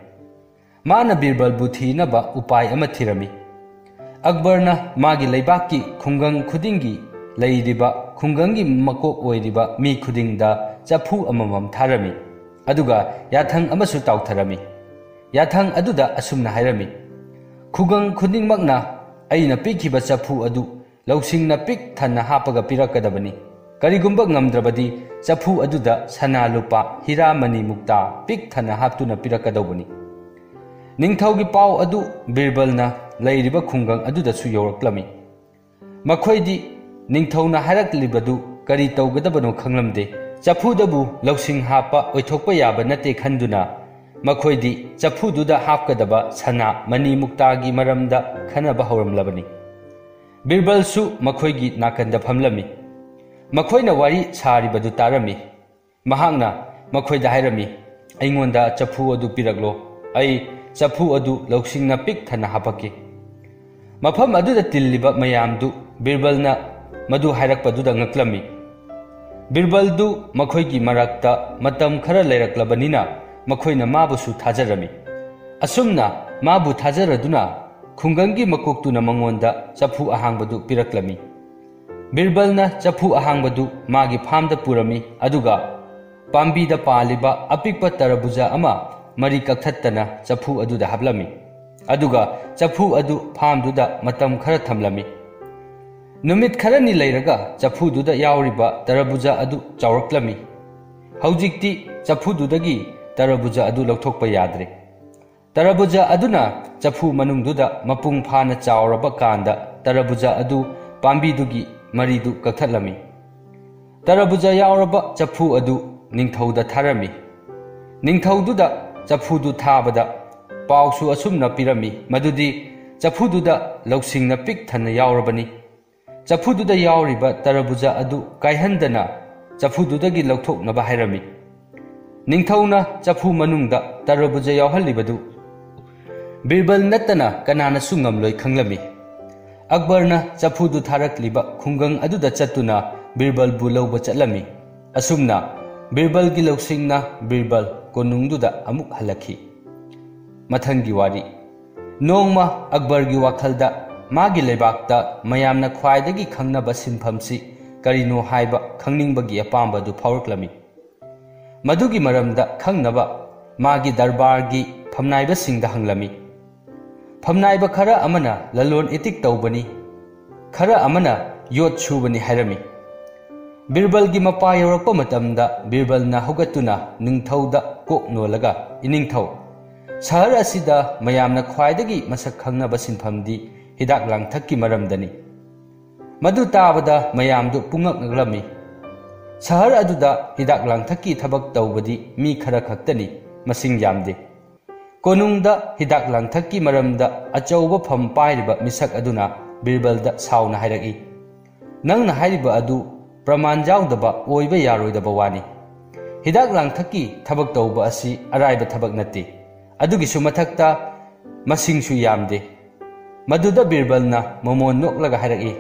ꯃꯥꯅ ꯕꯤꯔꯕꯜꯕꯨ ꯊꯤꯅꯕ ꯎꯄꯥꯏ ꯑꯃ ꯊꯤꯔꯝꯃꯤ꯫ ꯑꯛꯕꯔꯅ ꯃꯥꯒꯤ ꯂꯩꯕꯥꯛꯀꯤ ꯈꯨꯡꯒꯪ ꯈꯨꯗꯤꯡꯒꯤ ꯂꯩꯔꯤꯕ ꯈꯨꯡꯒꯪꯒꯤ ꯃꯀꯣꯛ ꯑꯣꯏꯔꯤꯕ ꯃꯤ ꯈꯨꯗꯤꯡꯗ ꯆꯐꯨ ꯑꯃꯃꯝ ꯊꯥꯔꯝꯃꯤ꯫ ꯑꯗꯨꯒ ꯌꯥꯊꯪ ꯑꯃꯁꯨ ꯇꯥꯎꯊꯔꯝꯃꯤ꯫ ꯌꯥꯊꯪ ꯑꯗꯨꯗ ꯑꯁꯨꯝꯅ ꯍꯥꯏꯔꯝꯃꯤ, "ꯈꯨꯡꯒꯪ ꯈꯨꯗꯤꯡꯃꯛꯅ ꯑꯩꯅ ꯄꯤꯈꯤꯕ ꯆꯐꯨ ꯑꯗꯨ ꯂꯧꯁꯤꯡꯅ ꯄꯤꯛ ꯊꯟꯅ ꯍꯥꯞꯄꯒ ꯄꯤꯔꯛꯀꯗꯕꯅꯤ꯫ ꯀꯔꯤꯒꯨꯝꯕ ꯉꯝꯗ꯭ꯔꯕꯗꯤ ꯆꯐꯨ ꯑꯗꯨꯗ ꯁꯅꯥ ꯂꯨꯄꯥ, ꯍꯤꯔꯥ ꯃꯅꯤ ꯃꯨꯛꯇꯥ ꯄꯤꯛ ꯊꯟꯅ ꯍꯥꯞꯇꯨꯅ ꯄꯤꯔꯛꯀꯗꯧꯕꯅꯤ꯫" ꯅꯤꯡꯊꯧꯒꯤ ꯄꯥꯎ ꯑꯗꯨ ꯕꯤꯔꯕꯜꯅ ꯂꯩꯔꯤꯕ ꯈꯨꯡꯒꯪ ꯑꯗꯨꯗꯁꯨ ꯌꯧꯔꯛꯂꯝꯃꯤ꯫ ꯃꯈꯣꯏꯗꯤ ꯅꯤꯡꯊꯧꯅ ꯍꯥꯏꯔꯛꯂꯤꯕꯗꯨ ꯀꯔꯤ ꯇꯧꯒꯗꯕꯅꯣ ꯈꯪꯂꯝꯗꯦ꯫ ꯆꯐꯨꯗꯕꯨ ꯂꯧꯁꯤꯡ ꯍꯥꯞꯄ ꯑꯣꯏꯊꯣꯛꯄ ꯌꯥꯕ ꯅꯠꯇꯦ ꯈꯟꯗꯨꯅ ꯃꯈꯣꯏꯗꯤ ꯆꯐꯨꯗꯨꯗ ꯍꯥꯞꯀꯗꯕ ꯁꯅꯥ ꯃꯅꯤ ꯃꯨꯛꯇꯥꯒꯤ ꯃꯔꯝꯗ ꯈꯟꯅꯕ ꯍꯧꯔꯝꯂꯕꯅꯤ꯫ ꯕꯤꯔꯕꯜꯁꯨ ꯃꯈꯣꯏꯒꯤ ꯅꯥꯀꯟꯗ ꯐꯝꯂꯝꯃꯤ꯫ ꯃꯈꯣꯏꯅ ꯋꯥꯔꯤ ꯁꯥꯔꯤꯕꯗꯨ ꯇꯥꯔꯝꯃꯤ꯫ ꯃꯍꯥꯛꯅ ꯃꯈꯣꯏꯗ ꯍꯥꯏꯔꯝꯃꯤ, "ꯑꯩꯉꯣꯟꯗ ꯆꯐꯨ ꯑꯗꯨ ꯄꯤꯔꯛꯂꯣ꯫ ꯑꯩ ꯆꯐꯨ ꯑꯗꯨ ꯂꯧꯁꯤꯡꯅ ꯄꯤꯛ ꯊꯟꯅ ꯍꯥꯞꯄꯛꯀꯦ꯫" ꯃꯐꯝ ꯑꯗꯨꯗ ꯇꯤꯜꯂꯤꯕ ꯃꯌꯥꯝꯗꯨ ꯕꯤꯔꯕꯜꯅ ꯃꯗꯨ ꯍꯥꯏꯔꯛꯄꯗꯨꯗ ꯉꯛꯂꯝꯃꯤ꯫ ꯕꯤꯔꯕꯜꯗꯨ ꯃꯈꯣꯏꯒꯤ ꯃꯔꯛꯇ ꯃꯇꯝ ꯈꯔ ꯂꯩꯔꯛꯂꯕꯅꯤꯅ ꯃꯈꯣꯏꯅ ꯃꯥꯕꯨꯁꯨ ꯊꯥꯖꯔꯝꯃꯤ꯫ ꯑꯁꯨꯝꯅ ꯃꯥꯕꯨ ꯊꯥꯖꯔꯗꯨꯅ ꯈꯨꯡꯒꯪꯒꯤ ꯃꯀꯣꯛꯇꯨꯅ ꯃꯉꯣꯟꯗ ꯆꯐꯨ ꯑꯍꯥꯡꯕꯗꯨ ꯄꯤꯔꯛꯂꯝꯃꯤ꯫ ꯕꯤꯔꯕꯜꯅ ꯆꯐꯨ ꯑꯍꯥꯡꯕꯗꯨ ꯃꯥꯒꯤ ꯐꯥꯝꯗ ꯄꯨꯔꯝꯃꯤ, ꯑꯗꯨꯒ ꯄꯥꯝꯕꯤꯗ ꯄꯥꯜꯂꯤꯕ ꯑꯄꯤꯛꯄ ꯇꯔꯕꯨꯖꯥ ꯑꯃ ꯃꯔꯤ ꯀꯛꯊꯠꯇꯅ ꯆꯐꯨ ꯑꯗꯨꯗ ꯍꯥꯞꯂꯝꯃꯤ꯫ ꯑꯗꯨꯒ ꯆꯐꯨ ꯑꯗꯨ ꯐꯥꯝꯗꯨꯗ ꯃꯇꯝ ꯈꯔ ꯊꯝꯂꯝꯃꯤ꯫ ꯅꯨꯃꯤꯠ ꯈꯔꯅꯤ ꯂꯩꯔꯒ ꯆꯐꯨꯗꯨꯗ ꯌꯥꯎꯔꯤꯕ ꯇꯔꯕꯨꯖꯥ ꯑꯗꯨ ꯆꯥꯎꯔꯛꯂꯝꯃꯤ꯫ ꯍꯧꯖꯤꯛꯇꯤ ꯆꯐꯨꯗꯨꯗꯒꯤ ꯇꯔꯕꯨꯖꯥ ꯑꯗꯨ ꯂꯧꯊꯣꯛꯄ ꯌꯥꯗ꯭ꯔꯦ꯫ ꯇꯔꯕꯨꯖꯥ ꯑꯗꯨꯅ ꯆꯐꯨ ꯃꯅꯨꯡꯗꯨꯗ ꯃꯄꯨꯡ ꯐꯥꯅ ꯆꯥꯎꯔꯕ ꯀꯥꯟꯗ ꯇꯔꯕꯨꯖꯥ ꯑꯗꯨ ꯄꯥꯝꯕꯤꯗꯨꯒꯤ ꯃꯔꯤꯗꯨ ꯀꯛꯊꯠꯂꯝꯃꯤ꯫ ꯇꯔꯕꯨꯖꯥ ꯌꯥꯎꯔꯕ ꯆꯐꯨ ꯑꯗꯨ ꯅꯤꯡꯊꯧꯗ ꯊꯥꯔꯝꯃꯤ꯫ ꯅꯤꯡꯊꯧꯗꯨꯗ ꯆꯐꯨꯗꯨ ꯊꯥꯕꯗ ꯄꯥꯎꯁꯨ ꯑꯁꯨꯝꯅ ꯄꯤꯔꯝꯃꯤ, ꯃꯗꯨꯗꯤ ꯆꯐꯨꯗꯨꯗ ꯂꯧꯁꯤꯡꯅ ꯄꯤꯛ ꯊꯟꯅ ꯌꯥꯎꯔꯕꯅꯤ꯫ ꯆꯐꯨꯗꯨꯗ ꯌꯥꯎꯔꯤꯕ ꯇꯔꯕꯨꯖꯥ ꯑꯗꯨ ꯀꯥꯏꯍꯟꯗꯅ ꯆꯐꯨꯗꯨꯗꯒꯤ ꯂꯧꯊꯣꯛꯅꯕ ꯍꯥꯏꯔꯝꯃꯤ꯫ ꯅꯤꯡꯊꯧꯅ ꯆꯐꯨ ꯃꯅꯨꯡꯗ ꯇꯔꯕꯨꯖꯥ ꯌꯥꯎꯍꯜꯂꯤꯕꯗꯨ ꯕꯤꯔꯕꯜ ꯅꯠꯇꯅ ꯀꯅꯥꯅꯁꯨ ꯉꯝꯂꯣꯏ ꯈꯪꯂꯝꯃꯤ꯫ ꯑꯛꯕꯔꯅ ꯆꯐꯨꯗꯨ ꯊꯥꯔꯛꯂꯤꯕ ꯈꯨꯡꯒꯪ ꯑꯗꯨꯗ ꯆꯠꯇꯨꯅ ꯕꯤꯔꯕꯜꯕꯨ ꯂꯧꯕ ꯆꯠꯂꯝꯃꯤ꯫ ꯑꯁꯨꯝꯅ ꯕꯤꯔꯕꯜꯒꯤ ꯂꯧꯁꯤꯡꯅ ꯕꯤꯔꯕꯜ ꯀꯣꯅꯨꯡꯗꯨꯗ ꯑꯃꯨꯛ ꯍꯜꯂꯛꯈꯤ꯫ ꯃꯊꯪꯒꯤ ꯋꯥꯔꯤ꯫ ꯅꯣꯡꯃ ꯑꯛꯕꯔꯒꯤ ꯋꯥꯈꯜꯗ ꯃꯥꯒꯤ ꯂꯩꯕꯥꯛꯇ ꯃꯌꯥꯝꯅ ꯈ꯭ꯋꯥꯏꯗꯒꯤ ꯈꯪꯅꯕ ꯁꯤꯟꯐꯝꯁꯤ ꯀꯔꯤꯅꯣ ꯍꯥꯏꯕ ꯈꯪꯅꯤꯡꯕꯒꯤ ꯑꯄꯥꯝꯕ ꯑꯗꯨ ꯐꯥꯎꯔꯛꯂꯝꯃꯤ꯫ ꯃꯗꯨꯒꯤ ꯃꯔꯝꯗ ꯈꯪꯅꯕ ꯃꯥꯒꯤ ꯗꯔꯕꯥꯔꯒꯤ ꯐꯝꯅꯥꯏꯕꯁꯤꯡꯗ ꯍꯪꯂꯝꯃꯤ꯫ ꯐꯝꯅꯥꯏꯕ ꯈꯔ ꯑꯃꯅ ꯂꯂꯣꯟ ꯏꯇꯤꯛ ꯇꯧꯕꯅꯤ, ꯈꯔ ꯑꯃꯅ ꯌꯣꯠ ꯁꯨꯕꯅꯤ ꯍꯥꯏꯔꯝꯃꯤ꯫ ꯕꯤꯔꯕꯜꯒꯤ ꯃꯄꯥ ꯌꯧꯔꯛꯄ ꯃꯇꯝꯗ ꯕꯤꯔꯕꯜꯅ ꯍꯧꯒꯠꯇꯨꯅ ꯅꯤꯡꯊꯧꯗ ꯀꯣꯛ ꯅꯣꯜꯂꯒ, "ꯏꯅꯤꯡꯊꯧ, ꯁꯍꯔ ꯑꯁꯤꯗ ꯃꯌꯥꯝꯅ ꯈ꯭ꯋꯥꯏꯗꯒꯤ ꯃꯁꯛ ꯈꯪꯅꯕ ꯁꯤꯟꯐꯝꯗꯤ ꯍꯤꯗꯥꯛ ꯂꯥꯡꯊꯛꯀꯤ ꯃꯔꯝꯗꯅꯤ꯫ ꯃꯗꯨ ꯇꯥꯕꯗ ꯃꯌꯥꯝꯗꯨ ꯄꯨꯡꯉꯛ ꯉꯛꯂꯝꯃꯤ꯫ ꯁꯍꯔ ꯑꯗꯨꯗ ꯍꯤꯗꯥꯛ ꯂꯥꯡꯊꯛꯀꯤ ꯊꯕꯛ ꯇꯧꯕꯗꯤ ꯃꯤ ꯈꯔ ꯈꯛꯇꯅꯤ, ꯃꯁꯤꯡ ꯌꯥꯝꯗꯦ꯫" ꯀꯣꯅꯨꯡꯗ ꯍꯤꯗꯥꯛ ꯂꯥꯡꯊꯛꯀꯤ ꯃꯔꯝꯗ ꯑꯆꯧꯕ ꯐꯝ ꯄꯥꯏꯔꯤꯕ ꯃꯤꯁꯛ ꯑꯗꯨꯅ ꯕꯤꯔꯕꯜꯗ ꯁꯥꯎꯅ ꯍꯥꯏꯔꯛꯏ, "ꯅꯪꯅ ꯍꯥꯏꯔꯤꯕ ꯑꯗꯨ ꯄ꯭ꯔꯃꯥꯟ ꯌꯥꯎꯗꯕ ꯑꯣꯏꯕ ꯌꯥꯔꯣꯏꯗꯕ ꯋꯥꯅꯤ꯫ ꯍꯤꯗꯥꯛ ꯂꯥꯡꯊꯛꯀꯤ ꯊꯕꯛ ꯇꯧꯕ ꯑꯁꯤ ꯑꯔꯥꯏꯕ ꯊꯕꯛ ꯅꯠꯇꯦ꯫ ꯑꯗꯨꯒꯤꯁꯨ ꯃꯊꯛꯇ ꯃꯁꯤꯡꯁꯨ ꯌꯥꯝꯗꯦ꯫" ꯃꯗꯨꯗ ꯕꯤꯔꯕꯜꯅ ꯃꯃꯣꯟ ꯅꯣꯛꯂꯒ ꯍꯥꯏꯔꯛꯏ,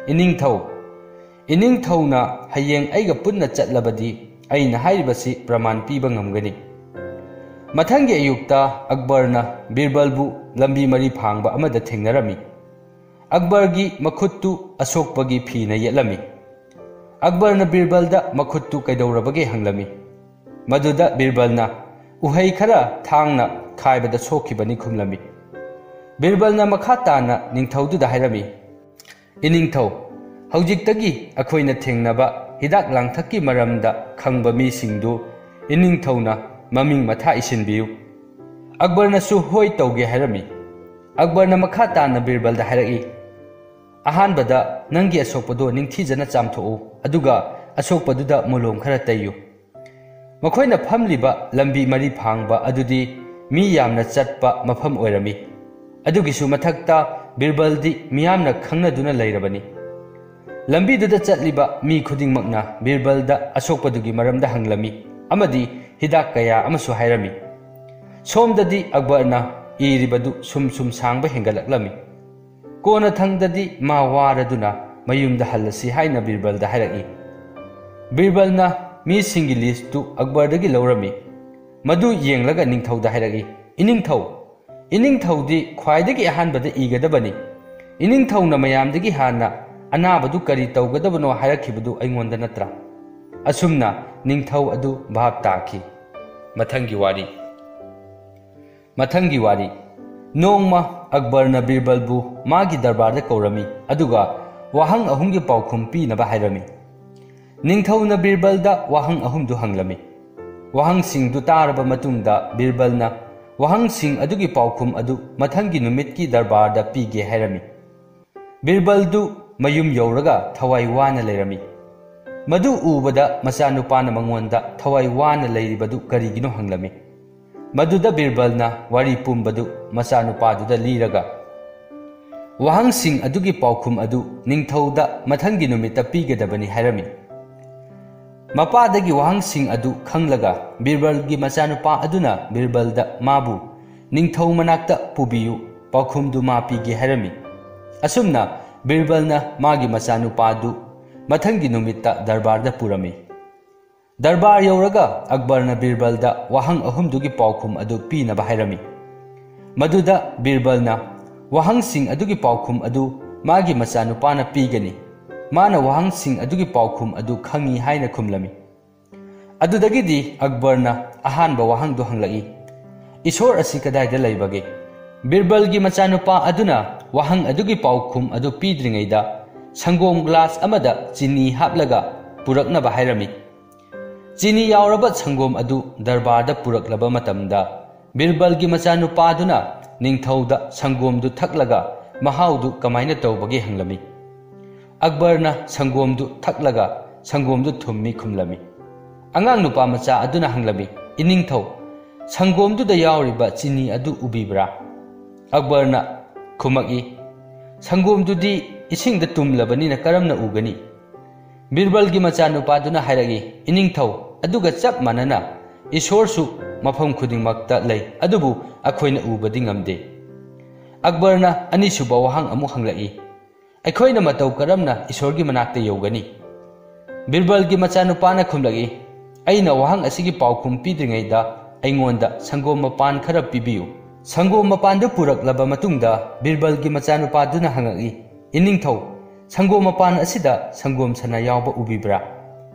"ꯏꯅꯤꯡꯊꯧ, ꯏꯅꯤꯡꯊꯧꯅ ꯍꯌꯦꯡ ꯑꯩꯒ ꯄꯨꯟꯅ ꯆꯠꯂꯕꯗꯤ ꯑꯩꯅ ꯍꯥꯏꯔꯤꯕꯁꯤ ꯄ꯭ꯔꯃꯥꯟ ꯄꯤꯕ ꯉꯝꯒꯅꯤ꯫" ꯃꯊꯪꯒꯤ ꯑꯌꯨꯛꯇ ꯑꯛꯕꯔꯅ ꯕꯤꯔꯕꯜꯕꯨ ꯂꯝꯕꯤ ꯃꯔꯤ ꯐꯥꯡꯕ ꯑꯃꯗ ꯊꯦꯡꯅꯔꯝꯃꯤ꯫ ꯑꯛꯕꯔꯒꯤ ꯃꯈꯨꯠꯇꯨ ꯑꯁꯣꯛꯄꯒꯤ ꯐꯤꯅ ꯌꯦꯠꯂꯝꯃꯤ꯫ ꯑꯛꯕꯔꯅ ꯕꯤꯔꯕꯜꯗ ꯃꯈꯨꯠꯇꯨ ꯀꯩꯗꯧꯔꯕꯒꯦ ꯍꯪꯂꯝꯃꯤ꯫ ꯃꯗꯨꯗ ꯕꯤꯔꯕꯜꯅ, "ꯎꯍꯩ ꯈꯔ ꯊꯥꯡꯅ ꯈꯥꯏꯕꯗ ꯁꯣꯛꯈꯤꯕꯅꯤ" ꯈꯨꯝꯂꯝꯃꯤ꯫ ꯕꯤꯔꯕꯜꯅ ꯃꯈꯥ ꯇꯥꯅ ꯅꯤꯡꯊꯧꯗꯨꯗ ꯍꯥꯏꯔꯝꯃꯤ, ꯏꯅꯤꯡꯊꯧ, ꯍꯧꯖꯤꯛꯇꯒꯤ ꯑꯩꯈꯣꯏꯅ ꯊꯦꯡꯅꯕ ꯍꯤꯗꯥꯛ ꯂꯥꯡꯊꯛꯀꯤ ꯃꯔꯝꯗ ꯈꯪꯕ ꯃꯤꯁꯤꯡꯗꯨ ꯏꯅꯤꯡꯊꯧꯅ ꯃꯃꯤꯡ ꯃꯊꯥ ꯏꯁꯤꯟꯕꯤꯌꯨ꯫ ꯑꯛꯕꯔꯅꯁꯨ ꯍꯣꯏ ꯇꯧꯒꯦ ꯍꯥꯏꯔꯝꯃꯤ꯫ ꯑꯛꯕꯔꯅ ꯃꯈꯥ ꯇꯥꯅ ꯕꯤꯔꯕꯜꯗ ꯍꯥꯏꯔꯛꯏ, "ꯑꯍꯥꯟꯕꯗ ꯅꯪꯒꯤ ꯑꯁꯣꯛꯄꯗꯨ ꯅꯤꯡꯊꯤꯖꯅ ꯆꯥꯝꯊꯣꯛꯎ, ꯑꯗꯨꯒ ꯑꯁꯣꯛꯄꯗꯨꯗ ꯃꯣꯂꯣꯝ ꯈꯔ ꯇꯩꯌꯨ"꯫ ꯃꯈꯣꯏꯅ ꯐꯝꯂꯤꯕ ꯂꯝꯕꯤ ꯃꯔꯤ ꯐꯥꯡꯕ ꯑꯗꯨꯗꯤ ꯃꯤ ꯌꯥꯝꯅ ꯆꯠꯄ ꯃꯐꯝ ꯑꯣꯏꯔꯝꯃꯤ꯫ ꯑꯗꯨꯒꯤꯁꯨ ꯃꯊꯛꯇ ꯕꯤꯔꯕꯜꯗꯤ ꯃꯤꯌꯥꯝꯅ ꯈꯪꯅꯗꯨꯅ ꯂꯩꯔꯕꯅꯤ꯫ ꯂꯝꯕꯤꯗꯨꯗ ꯆꯠꯂꯤꯕ ꯃꯤ ꯈꯨꯗꯤꯡꯃꯛꯅ ꯕꯤꯔꯕꯜꯗ ꯑꯁꯣꯛꯄꯗꯨꯒꯤ ꯃꯔꯝꯗ ꯍꯪꯂꯝꯃꯤ ꯑꯃꯗꯤ ꯍꯤꯗꯥꯛ ꯀꯌꯥ ꯑꯃꯁꯨ ꯍꯥꯏꯔꯝꯃꯤ꯫ ꯁꯣꯝꯗꯗꯤ ꯑꯛꯕꯔꯅ ꯏꯔꯤꯕꯗꯨ ꯁꯨꯝ ꯁꯨꯝ ꯁꯥꯡꯕ ꯍꯦꯟꯒꯠꯂꯛꯂꯝꯃꯤ꯫ ꯀꯣꯟꯅꯊꯪꯗꯗꯤ ꯃꯥ ꯋꯥꯔꯗꯨꯅ ꯃꯌꯨꯝꯗ ꯍꯜꯂꯁꯤ ꯍꯥꯏꯅ ꯕꯤꯔꯕꯜꯗ ꯍꯥꯏꯔꯛꯏ꯫ ꯕꯤꯔꯕꯜꯅ ꯃꯤꯁꯤꯡꯒꯤ ꯂꯤꯁꯇꯨ ꯑꯛꯕꯔꯗꯒꯤ ꯂꯧꯔꯝꯃꯤ꯫ ꯃꯗꯨ ꯌꯦꯡꯂꯒ ꯅꯤꯡꯊꯧꯗ ꯍꯥꯏꯔꯛꯏ, "ꯏꯅꯤꯡꯊꯧ, ꯏꯅꯤꯡꯊꯧꯗꯤ ꯈ꯭ꯋꯥꯏꯗꯒꯤ ꯑꯍꯥꯟꯕꯗ ꯏꯒꯗꯕꯅꯤ꯫ ꯏꯅꯤꯡꯊꯧꯅ ꯃꯌꯥꯝꯗꯒꯤ ꯍꯥꯟꯅ ꯑꯅꯥꯕꯗꯨ ꯀꯔꯤ ꯇꯧꯒꯗꯕꯅꯣ ꯍꯥꯏꯔꯛꯈꯤꯕꯗꯨ ꯑꯩꯉꯣꯟꯗ ꯅꯠꯇ꯭ꯔꯥ?" ꯑꯁꯨꯝꯅ ꯅꯤꯡꯊꯧ ꯑꯗꯨ ꯚꯥꯞ ꯇꯥꯈꯤ꯫ ꯃꯊꯪꯒꯤ ꯋꯥꯔꯤ꯫ ꯃꯊꯪꯒꯤ ꯋꯥꯔꯤ꯫ ꯅꯣꯡꯃ ꯑꯛꯕꯔꯅ ꯕꯤꯔꯕꯜꯕꯨ ꯃꯥꯒꯤ ꯗꯔꯕꯥꯔꯗ ꯀꯧꯔꯝꯃꯤ, ꯑꯗꯨꯒ ꯋꯥꯍꯪ ꯑꯍꯨꯝꯒꯤ ꯄꯥꯎꯈꯨꯝ ꯄꯤꯅꯕ ꯍꯥꯏꯔꯝꯃꯤ꯫ ꯅꯤꯡꯊꯧꯅ ꯕꯤꯔꯕꯜꯗ ꯋꯥꯍꯪ ꯑꯍꯨꯝꯗꯨ ꯍꯪꯂꯝꯃꯤ꯫ ꯋꯥꯍꯪꯁꯤꯡꯗꯨ ꯇꯥꯔꯕ ꯃꯇꯨꯡꯗ ꯕꯤꯔꯕꯜꯅ ꯋꯥꯍꯪꯁꯤꯡ ꯑꯗꯨꯒꯤ ꯄꯥꯎꯈꯨꯝ ꯑꯗꯨ ꯃꯊꯪꯒꯤ ꯅꯨꯃꯤꯠꯀꯤ ꯗꯔꯕꯥꯔꯗ ꯄꯤꯒꯦ ꯍꯥꯏꯔꯝꯃꯤ꯫ ꯕꯤꯔꯕꯜꯗꯨ ꯃꯌꯨꯝ ꯌꯧꯔꯒ ꯊꯋꯥꯏ ꯋꯥꯅ ꯂꯩꯔꯝꯃꯤ꯫ ꯃꯗꯨ ꯎꯕꯗ ꯃꯆꯥꯅꯨꯄꯥꯅ ꯃꯉꯣꯟꯗ ꯊꯋꯥꯏ ꯋꯥꯅ ꯂꯩꯔꯤꯕꯗꯨ ꯀꯔꯤꯒꯤꯅꯣ ꯍꯪꯂꯝꯃꯤ꯫ ꯃꯗꯨꯗ ꯕꯤꯔꯕꯜꯅ ꯋꯥꯔꯤ ꯄꯨꯝꯕꯗꯨ ꯃꯆꯥꯅꯨꯄꯥꯗꯨꯗ ꯂꯤꯔꯒ, ꯋꯥꯍꯪꯁꯤꯡ ꯑꯗꯨꯒꯤ ꯄꯥꯎꯈꯨꯝ ꯑꯗꯨ ꯅꯤꯡꯊꯧꯗ ꯃꯊꯪꯒꯤ ꯅꯨꯃꯤꯠꯇ ꯄꯤꯒꯗꯕꯅꯤ ꯍꯥꯏꯔꯝꯃꯤ꯫ ꯃꯄꯥꯗꯒꯤ ꯋꯥꯍꯪꯁꯤꯡ ꯑꯗꯨ ꯈꯪꯂꯒ ꯕꯤꯔꯕꯜꯒꯤ ꯃꯆꯥꯅꯨꯄꯥ ꯑꯗꯨꯅ ꯕꯤꯔꯕꯜꯗ ꯃꯥꯕꯨ ꯅꯤꯡꯊꯧ ꯃꯅꯥꯛꯇ ꯄꯨꯕꯤꯌꯨ, ꯄꯥꯎꯈꯨꯝꯗꯨ ꯃꯥ ꯄꯤꯒꯦ ꯍꯥꯏꯔꯝꯃꯤ꯫ ꯑꯁꯨꯝꯅ ꯕꯤꯔꯕꯜꯅ ꯃꯥꯒꯤ ꯃꯆꯥꯅꯨꯄꯥꯗꯨ ꯃꯊꯪꯒꯤ ꯅꯨꯃꯤꯠꯇ ꯗꯔꯕꯥꯔꯗ ꯄꯨꯔꯝꯃꯤ꯫ ꯗꯔꯕꯥꯔ ꯌꯧꯔꯒ ꯑꯛꯕꯔꯅ ꯕꯤꯔꯕꯜꯗ ꯋꯥꯍꯪ ꯑꯍꯨꯝꯗꯨꯒꯤ ꯄꯥꯎꯈꯨꯝ ꯑꯗꯨ ꯄꯤꯅꯕ ꯍꯥꯏꯔꯝꯃꯤ꯫ ꯃꯗꯨꯗ ꯕꯤꯔꯕꯜꯅ ꯋꯥꯍꯪꯁꯤꯡ ꯑꯗꯨꯒꯤ ꯄꯥꯎꯈꯨꯝ ꯑꯗꯨ ꯃꯥꯒꯤ ꯃꯆꯥꯅꯨꯄꯥꯅ ꯄꯤꯒꯅꯤ꯫ ꯃꯥꯅ ꯋꯥꯍꯪꯁꯤꯡ ꯑꯗꯨꯒꯤ ꯄꯥꯎꯈꯨꯝ ꯑꯗꯨ ꯈꯪꯏ ꯍꯥꯏꯅ ꯈꯨꯝꯂꯝꯃꯤ꯫ ꯑꯗꯨꯗꯒꯤꯗꯤ ꯑꯛꯕꯔꯅ ꯑꯍꯥꯟꯕ ꯋꯥꯍꯪꯗꯨ ꯍꯪꯂꯛꯏ, "ꯏꯁꯣꯔ ꯑꯁꯤ ꯀꯗꯥꯏꯗ ꯂꯩꯕꯒꯦ?" ꯕꯤꯔꯕꯜꯒꯤ ꯃꯆꯥꯅꯨꯄꯥ ꯑꯗꯨꯅ ꯋꯥꯍꯪ ꯑꯗꯨꯒꯤ ꯄꯥꯎꯈꯨꯝ ꯑꯗꯨ ꯄꯤꯗ꯭ꯔꯤꯉꯩꯗ ꯁꯪꯒꯣꯝ ꯒ꯭ꯂꯥꯁ ꯑꯃꯗ ꯆꯤꯅꯤ ꯍꯥꯞꯂꯒ ꯄꯨꯔꯛꯅꯕ ꯍꯥꯏꯔꯝꯃꯤ꯫ ꯆꯤꯅꯤ ꯌꯥꯎꯔꯕ ꯁꯪꯒꯣꯝ ꯑꯗꯨ ꯗꯔꯕꯥꯔꯗ ꯄꯨꯔꯛꯂꯕ ꯃꯇꯝꯗ ꯕꯤꯔꯕꯜꯒꯤ ꯃꯆꯥꯅꯨꯄꯥꯗꯨꯅ ꯅꯤꯡꯊꯧꯗ ꯁꯪꯒꯣꯝꯗꯨ ꯊꯛꯂꯒ ꯃꯍꯥꯎꯗꯨ ꯀꯃꯥꯏꯅ ꯇꯧꯕꯒꯦ ꯍꯪꯂꯝꯃꯤ꯫ ꯑꯛꯕꯔꯅ ꯁꯪꯒꯣꯝꯗꯨ ꯊꯛꯂꯒ ꯁꯪꯒꯣꯝꯗꯨ ꯊꯨꯝꯃꯤ ꯈꯨꯝꯂꯝꯃꯤ꯫ ꯑꯉꯥꯡ ꯅꯨꯄꯥ ꯃꯆꯥ ꯑꯗꯨꯅ ꯍꯪꯂꯝꯃꯤ, "ꯏꯅꯤꯡꯊꯧ, ꯁꯪꯒꯣꯝꯗꯨꯗ ꯌꯥꯎꯔꯤꯕ ꯆꯤꯅꯤ ꯑꯗꯨ ꯎꯕꯤꯕ꯭ꯔꯥ?" ꯑꯛꯕꯔꯅ ꯈꯨꯝꯃꯛꯏ, "ꯁꯪꯒꯣꯝꯗꯨꯗꯤ ꯏꯁꯤꯡꯗ ꯇꯨꯝꯂꯕꯅꯤꯅ ꯀꯔꯝꯅ ꯎꯒꯅꯤ?" ꯕꯤꯔꯕꯜꯒꯤ ꯃꯆꯥꯅꯨꯄꯥꯗꯨꯅ ꯍꯥꯏꯔꯛꯏ, "ꯏꯅꯤꯡꯊꯧ, ꯑꯗꯨꯒ ꯆꯞ ꯃꯥꯟꯅꯅ ꯏꯁꯣꯔꯁꯨ ꯃꯐꯝ ꯈꯨꯗꯤꯡꯃꯛꯇ ꯂꯩ, ꯑꯗꯨꯕꯨ ꯑꯩꯈꯣꯏꯅ ꯎꯕꯗꯤ ꯉꯝꯗꯦ꯫" ꯑꯛꯕꯔꯅ ꯑꯅꯤꯁꯨꯕ ꯋꯥꯍꯪ ꯑꯃꯨꯛ ꯍꯪꯂꯛꯏ, "ꯑꯩꯈꯣꯏꯅ ꯃꯇꯧ ꯀꯔꯝꯅ ꯏꯁꯣꯔꯒꯤ ꯃꯅꯥꯛꯇ ꯌꯧꯒꯅꯤ?" ꯕꯤꯔꯕꯜꯒꯤ ꯃꯆꯥꯅꯨꯄꯥꯅ ꯈꯨꯝꯂꯛꯏ, "ꯑꯩꯅ ꯋꯥꯍꯪ ꯑꯁꯤꯒꯤ ꯄꯥꯎꯈꯨꯝ ꯄꯤꯗ꯭ꯔꯤꯉꯩꯗ ꯑꯩꯉꯣꯟꯗ ꯁꯪꯒꯣꯝ ꯃꯄꯥꯟ ꯈꯔ ꯄꯤꯕꯤꯌꯨ꯫" ꯁꯪꯒꯣꯝ ꯃꯄꯥꯟꯗꯨ ꯄꯨꯔꯛꯂꯕ ꯃꯇꯨꯡꯗ ꯕꯤꯔꯕꯜꯒꯤ ꯃꯆꯥꯅꯨꯄꯥꯗꯨꯅ ꯍꯪꯉꯛꯏ, "ꯏꯅꯤꯡꯊꯧ, ꯁꯪꯒꯣꯝ ꯃꯄꯥꯟ ꯑꯁꯤꯗ ꯁꯪꯒꯣꯝ ꯁꯅꯥ ꯌꯥꯎꯕ ꯎꯕꯤꯕ꯭ꯔꯥ?"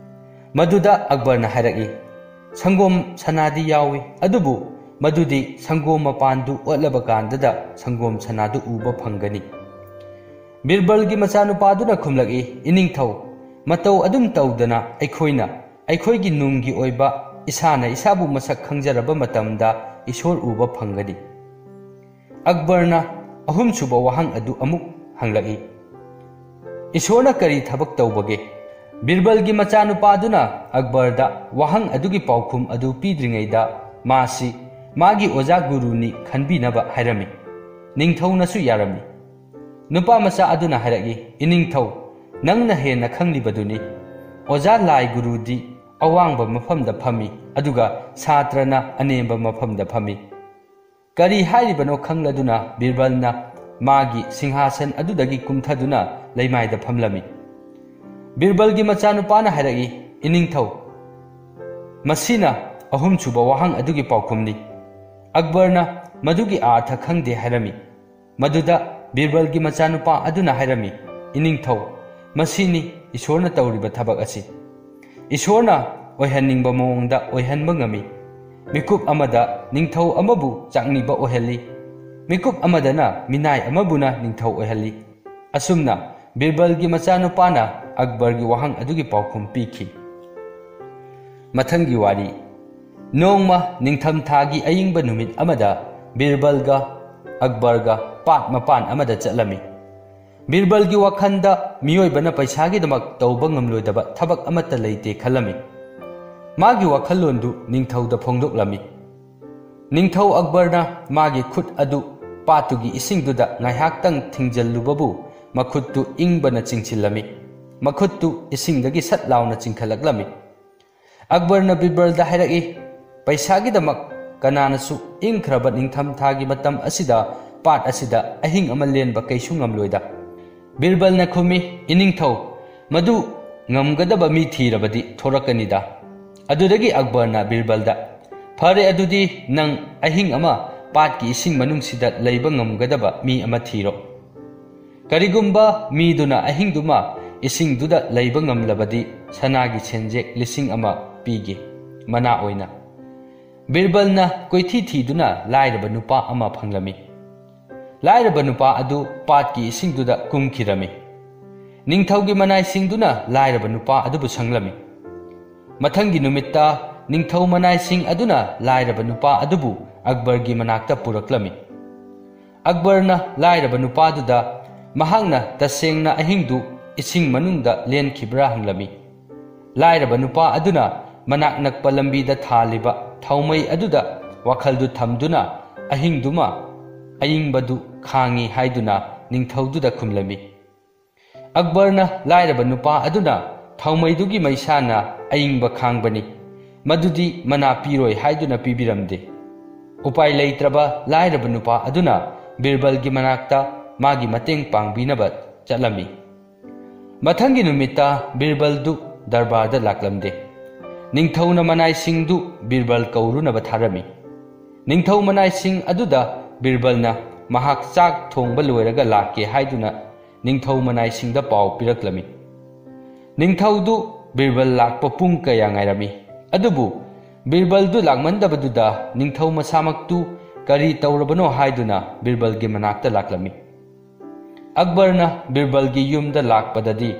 ꯃꯗꯨꯗ ꯑꯛꯕꯔꯅ ꯍꯥꯏꯔꯛꯏ, "ꯁꯪꯒꯣꯝ ꯁꯅꯥꯗꯤ ꯌꯥꯎꯏ, ꯑꯗꯨꯕꯨ ꯃꯗꯨꯗꯤ ꯁꯪꯒꯣꯝ ꯃꯄꯥꯟꯗꯨ ꯑꯣꯠꯂꯕ ꯀꯥꯟꯗꯗ ꯁꯪꯒꯣꯝ ꯁꯅꯥꯗꯨ ꯎꯕ ꯐꯪꯒꯅꯤ꯫" ꯕꯤꯔꯕꯜꯒꯤ ꯃꯆꯥꯅꯨꯄꯥꯗꯨꯅ ꯈꯨꯝꯂꯛꯏ, "ꯏꯅꯤꯡꯊꯧ, ꯃꯇꯧ ꯑꯗꯨꯝ ꯇꯧꯗꯅ ꯑꯩꯈꯣꯏꯅ ꯑꯩꯈꯣꯏꯒꯤ ꯅꯨꯡꯒꯤ ꯑꯣꯏꯕ ꯏꯁꯥꯅ ꯏꯁꯥꯕꯨ ꯃꯁꯛ ꯈꯪꯖꯔꯕ ꯃꯇꯝꯗ ꯏꯁꯣꯔ ꯎꯕ ꯐꯪꯒꯅꯤ꯫" ꯑꯛꯕꯔꯅ ꯑꯍꯨꯝꯁꯨꯕ ꯋꯥꯍꯪ ꯑꯗꯨ ꯑꯃꯨꯛ ꯍꯪꯂꯛꯏ, "ꯏꯁꯣꯔꯅ ꯀꯔꯤ ꯊꯕꯛ ꯇꯧꯕꯒꯦ?" ꯕꯤꯔꯕꯜꯒꯤ ꯃꯆꯥꯅꯨꯄꯥꯗꯨꯅ ꯑꯛꯕꯔꯗ ꯋꯥꯍꯪ ꯑꯗꯨꯒꯤ ꯄꯥꯎꯈꯨꯝ ꯑꯗꯨ ꯄꯤꯗ꯭ꯔꯤꯉꯩꯗ ꯃꯥꯁꯤ ꯃꯥꯒꯤ ꯑꯣꯖꯥ ꯒꯨꯔꯨꯅꯤ ꯈꯟꯕꯤꯅꯕ ꯍꯥꯏꯔꯝꯃꯤ꯫ ꯅꯤꯡꯊꯧꯅꯁꯨ ꯌꯥꯔꯝꯃꯤ꯫ ꯅꯨꯄꯥ ꯃꯆꯥ ꯑꯗꯨꯅ ꯍꯥꯏꯔꯛꯏ, "ꯏꯅꯤꯡꯊꯧ, ꯅꯪꯅ ꯍꯦꯟꯅ ꯈꯪꯂꯤꯕꯗꯨꯅꯤ꯫ ꯑꯣꯖꯥ ꯂꯥꯏ ꯒꯨꯔꯨꯗꯤ ꯑꯋꯥꯡꯕ ꯃꯐꯝꯗ ꯐꯝꯃꯤ, ꯑꯗꯨꯒ ꯁꯥꯇ꯭ꯔꯅ ꯑꯅꯦꯝꯕ ꯃꯐꯝꯗ ꯐꯝꯃꯤ꯫" ꯀꯔꯤ ꯍꯥꯏꯔꯤꯕꯅꯣ ꯈꯪꯂꯗꯨꯅ ꯕꯤꯔꯕꯜꯅ ꯃꯥꯒꯤ ꯁꯤꯡꯍꯥꯁꯟ ꯑꯗꯨꯗꯒꯤ ꯀꯨꯝꯊꯗꯨꯅ ꯂꯩꯃꯥꯏꯗ ꯐꯝꯂꯝꯃꯤ꯫ ꯕꯤꯔꯕꯜꯒꯤ ꯃꯆꯥꯅꯨꯄꯥꯅ ꯍꯥꯏꯔꯛꯏ, "ꯏꯅꯤꯡꯊꯧ, ꯃꯁꯤꯅ ꯑꯍꯨꯝꯁꯨꯕ ꯋꯥꯍꯪ ꯑꯗꯨꯒꯤ ꯄꯥꯎꯈꯨꯝꯅꯤ꯫" ꯑꯛꯕꯔꯅ ꯃꯗꯨꯒꯤ ꯑꯥꯔꯊ ꯈꯪꯗꯦ ꯍꯥꯏꯔꯝꯃꯤ꯫ ꯃꯗꯨꯗ ꯕꯤꯔꯕꯜꯒꯤ ꯃꯆꯥꯅꯨꯄꯥ ꯑꯗꯨꯅ ꯍꯥꯏꯔꯝꯃꯤ, "ꯏꯅꯤꯡꯊꯧ, ꯃꯁꯤꯅꯤ ꯏꯁꯣꯔꯅ ꯇꯧꯔꯤꯕ ꯊꯕꯛ ꯑꯁꯤ꯫ ꯏꯁꯣꯔꯅ ꯑꯣꯏꯍꯟꯅꯤꯡꯕ ꯃꯑꯣꯡꯗ ꯑꯣꯏꯍꯟꯕ ꯉꯝꯃꯤ꯫ ꯃꯤꯀꯨꯞ ꯑꯃꯗ ꯅꯤꯡꯊꯧ ꯑꯃꯕꯨ ꯆꯥꯛꯅꯤꯕ ꯑꯣꯏꯍꯜꯂꯤ꯫ ꯃꯤꯀꯨꯞ ꯑꯃꯗꯅ ꯃꯤꯅꯥꯏ ꯑꯃꯕꯨꯅ ꯅꯤꯡꯊꯧ ꯑꯣꯏꯍꯜꯂꯤ꯫ ꯑꯁꯨꯝꯅ ꯕꯤꯔꯕꯜꯒꯤ ꯃꯆꯥꯅꯨꯄꯥꯅ ꯑꯛꯕꯔꯒꯤ ꯋꯥꯍꯪ ꯑꯗꯨꯒꯤ ꯄꯥꯎꯈꯨꯝ ꯄꯤꯈꯤ꯫ ꯃꯊꯪꯒꯤ ꯋꯥꯔꯤ꯫ ꯅꯣꯡꯃ ꯅꯤꯡꯊꯝꯊꯥꯒꯤ ꯑꯏꯪꯕ ꯅꯨꯃꯤꯠ ꯑꯃꯗ ꯕꯤꯔꯕꯜꯒ ꯑꯛꯕꯔꯒ ꯄꯥꯠ ꯃꯄꯥꯟ ꯑꯃꯗ ꯆꯠꯂꯝꯃꯤ꯫ ꯕꯤꯔꯕꯜꯒꯤ ꯋꯥꯈꯜꯗ ꯃꯤꯑꯣꯏꯕꯅ ꯄꯩꯁꯥꯒꯤꯗꯃꯛ ꯇꯧꯕ ꯉꯝꯂꯣꯏꯗꯕ ꯊꯕꯛ ꯑꯃꯠꯇ ꯂꯩꯇꯦ ꯈꯜꯂꯝꯃꯤ꯫ ꯃꯥꯒꯤ ꯋꯥꯈꯜꯂꯣꯟꯗꯨ ꯅꯤꯡꯊꯧꯗ ꯐꯣꯡꯗꯣꯛꯂꯝꯃꯤ꯫ ꯅꯤꯡꯊꯧ ꯑꯛꯕꯔꯅ ꯃꯥꯒꯤ ꯈꯨꯠ ꯑꯗꯨ ꯄꯥꯠꯇꯨꯒꯤ ꯏꯁꯤꯡꯗꯨꯗ ꯉꯥꯏꯍꯥꯛꯇꯪ ꯊꯤꯡꯖꯤꯜꯂꯨꯕꯕꯨ ꯃꯈꯨꯠꯇꯨ ꯏꯪꯕꯅ ꯆꯤꯡꯁꯤꯜꯂꯝꯃꯤ꯫ ꯃꯈꯨꯠꯇꯨ ꯏꯁꯤꯡꯗꯒꯤ ꯁꯠ ꯂꯥꯎꯅ ꯆꯤꯡꯈꯠꯂꯛꯂꯝꯃꯤ꯫ ꯑꯛꯕꯔꯅ ꯕꯤꯔꯕꯜꯗ ꯍꯥꯏꯔꯛꯏ, "ꯄꯩꯁꯥꯒꯤꯗꯃꯛ ꯀꯅꯥꯅꯁꯨ ꯏꯪꯈ꯭ꯔꯕ ꯅꯤꯡꯊꯝꯊꯥꯒꯤ ꯃꯇꯝ ꯑꯁꯤꯗ ꯄꯥꯠ ꯑꯁꯤꯗ ꯑꯍꯤꯡ ꯑꯃ ꯂꯦꯟꯕ ꯀꯩꯁꯨ ꯉꯝꯂꯣꯏꯗ"꯫ ꯕꯤꯔꯕꯜꯅ ꯈꯨꯝꯃꯤ, "ꯏꯅꯤꯡꯊꯧ, ꯃꯗꯨ ꯉꯝꯒꯗꯕ ꯃꯤ ꯊꯤꯔꯕꯗꯤ ꯊꯣꯔꯛꯀꯅꯤꯗ"꯫ ꯑꯗꯨꯗꯒꯤ ꯑꯛꯕꯔꯅ ꯕꯤꯔꯕꯜꯗ, "ꯐꯔꯦ, ꯑꯗꯨꯗꯤ ꯅꯪ ꯑꯍꯤꯡ ꯑꯃ ꯄꯥꯠꯀꯤ ꯏꯁꯤꯡ ꯃꯅꯨꯡꯁꯤꯗ ꯂꯩꯕ ꯉꯝꯒꯗꯕ ꯃꯤ ꯑꯃ ꯊꯤꯔꯣ꯫ ꯀꯔꯤꯒꯨꯝꯕ ꯃꯤꯗꯨꯅ ꯑꯍꯤꯡꯗꯨꯃ ꯏꯁꯤꯡꯗꯨꯗ ꯂꯩꯕ ꯉꯝꯂꯕꯗꯤ ꯁꯅꯥꯒꯤ ꯁꯦꯟꯖꯦꯛ ꯂꯤꯁꯤꯡ ꯑꯃ ꯄꯤꯒꯦ, ꯃꯅꯥ ꯑꯣꯏꯅ"꯫ ꯕꯤꯔꯕꯜꯅ ꯀꯣꯏꯊꯤ ꯊꯤꯗꯨꯅ ꯂꯥꯏꯔꯕ ꯅꯨꯄꯥ ꯑꯃ ꯐꯪꯂꯝꯃꯤ꯫ ꯂꯥꯏꯔꯕ ꯅꯨꯄꯥ ꯑꯗꯨ ꯄꯥꯠꯀꯤ ꯏꯁꯤꯡꯗꯨꯗ ꯀꯨꯝꯈꯤꯔꯝꯃꯤ꯫ ꯅꯤꯡꯊꯧꯒꯤ ꯃꯅꯥꯏꯁꯤꯡꯗꯨꯅ ꯂꯥꯏꯔꯕ ꯅꯨꯄꯥ ꯑꯗꯨꯕꯨ ꯁꯪꯂꯝꯃꯤ꯫ ꯃꯊꯪꯒꯤ ꯅꯨꯃꯤꯠꯇ ꯅꯤꯡꯊꯧ ꯃꯅꯥꯏꯁꯤꯡ ꯑꯗꯨꯅ ꯂꯥꯏꯔꯕ ꯅꯨꯄꯥ ꯑꯗꯨꯕꯨ ꯑꯛꯕꯔꯒꯤ ꯃꯅꯥꯛꯇ ꯄꯨꯔꯛꯂꯝꯃꯤ꯫ ꯑꯛꯕꯔꯅ ꯂꯥꯏꯔꯕ ꯅꯨꯄꯥꯗꯨꯗ ꯃꯍꯥꯛꯅ ꯇꯁꯦꯡꯅ ꯑꯍꯤꯡꯗꯨ ꯏꯁꯤꯡ ꯃꯅꯨꯡꯗ ꯂꯦꯟꯈꯤꯕ꯭ꯔꯥ ꯍꯪꯂꯝꯃꯤ꯫ ꯂꯥꯏꯔꯕ ꯅꯨꯄꯥ ꯑꯗꯨꯅ ꯃꯅꯥꯛ ꯅꯛꯄ ꯂꯝꯕꯤꯗ ꯊꯥꯜꯂꯤꯕ ꯊꯥꯎꯃꯩ ꯑꯗꯨꯗ ꯋꯥꯈꯜꯗꯨ ꯊꯝꯗꯨꯅ ꯑꯍꯤꯡꯗꯨꯃ ꯑꯏꯪꯕꯗꯨ ꯈꯥꯡꯉꯤ ꯍꯥꯏꯗꯨꯅ ꯅꯤꯡꯊꯧꯗꯨꯗ ꯈꯨꯝꯂꯝꯃꯤ꯫ ꯑꯛꯕꯔꯅ ꯂꯥꯏꯔꯕ ꯅꯨꯄꯥ ꯑꯗꯨꯅ ꯊꯥꯎꯃꯩꯗꯨꯒꯤ ꯃꯩꯁꯥꯅ ꯑꯏꯪꯕ ꯈꯥꯡꯕꯅꯤ, ꯃꯗꯨꯗꯤ ꯃꯅꯥ ꯄꯤꯔꯣꯏ ꯍꯥꯏꯗꯨꯅ ꯄꯤꯕꯤꯔꯝꯗꯦ꯫ ꯎꯄꯥꯏ ꯂꯩꯇ꯭ꯔꯕ ꯂꯥꯏꯔꯕ ꯅꯨꯄꯥ ꯑꯗꯨꯅ ꯕꯤꯔꯕꯜꯒꯤ ꯃꯅꯥꯛꯇ ꯃꯥꯒꯤ ꯃꯇꯦꯡ ꯄꯥꯡꯕꯤꯅꯕ ꯆꯠꯂꯝꯃꯤ꯫ ꯃꯊꯪꯒꯤ ꯅꯨꯃꯤꯠꯇ ꯕꯤꯔꯕꯜꯗꯨ ꯗꯔꯕꯥꯔꯗ ꯂꯥꯛꯂꯝꯗꯦ꯫ ꯅꯤꯡꯊꯧꯅ ꯃꯅꯥꯏꯁꯤꯡꯗꯨ ꯕꯤꯔꯕꯜ ꯀꯧꯔꯨꯅꯕ ꯊꯥꯔꯝꯃꯤ꯫ ꯅꯤꯡꯊꯧ ꯃꯅꯥꯏꯁꯤꯡ ꯑꯗꯨꯗ ꯕꯤꯔꯕꯜꯅ ꯃꯍꯥꯛ ꯆꯥꯛ ꯊꯣꯡꯕ ꯂꯣꯏꯔꯒ ꯂꯥꯛꯀꯦ ꯍꯥꯏꯗꯨꯅ ꯅꯤꯡꯊꯧ ꯃꯅꯥꯏꯁꯤꯡꯗ ꯄꯥꯎ ꯄꯤꯔꯛꯂꯝꯃꯤ꯫ ꯅꯤꯡꯊꯧꯗꯨ ꯕꯤꯔꯕꯜ ꯂꯥꯛꯄ ꯄꯨꯡ ꯀꯌꯥ ꯉꯥꯏꯔꯝꯃꯤ, ꯑꯗꯨꯕꯨ ꯕꯤꯔꯕꯜꯗꯨ ꯂꯥꯛꯃꯟꯗꯕꯗꯨꯗ ꯅꯤꯡꯊꯧ ꯃꯁꯥꯃꯛꯇꯨ ꯀꯔꯤ ꯇꯧꯔꯕꯅꯣ ꯍꯥꯏꯗꯨꯅ ꯕꯤꯔꯕꯜꯒꯤ ꯃꯅꯥꯛꯇ ꯂꯥꯛꯂꯝꯃꯤ꯫ ꯑꯛꯕꯔꯅ ꯕꯤꯔꯕꯜꯒꯤ ꯌꯨꯝꯗ ꯂꯥꯛꯄꯗꯗꯤ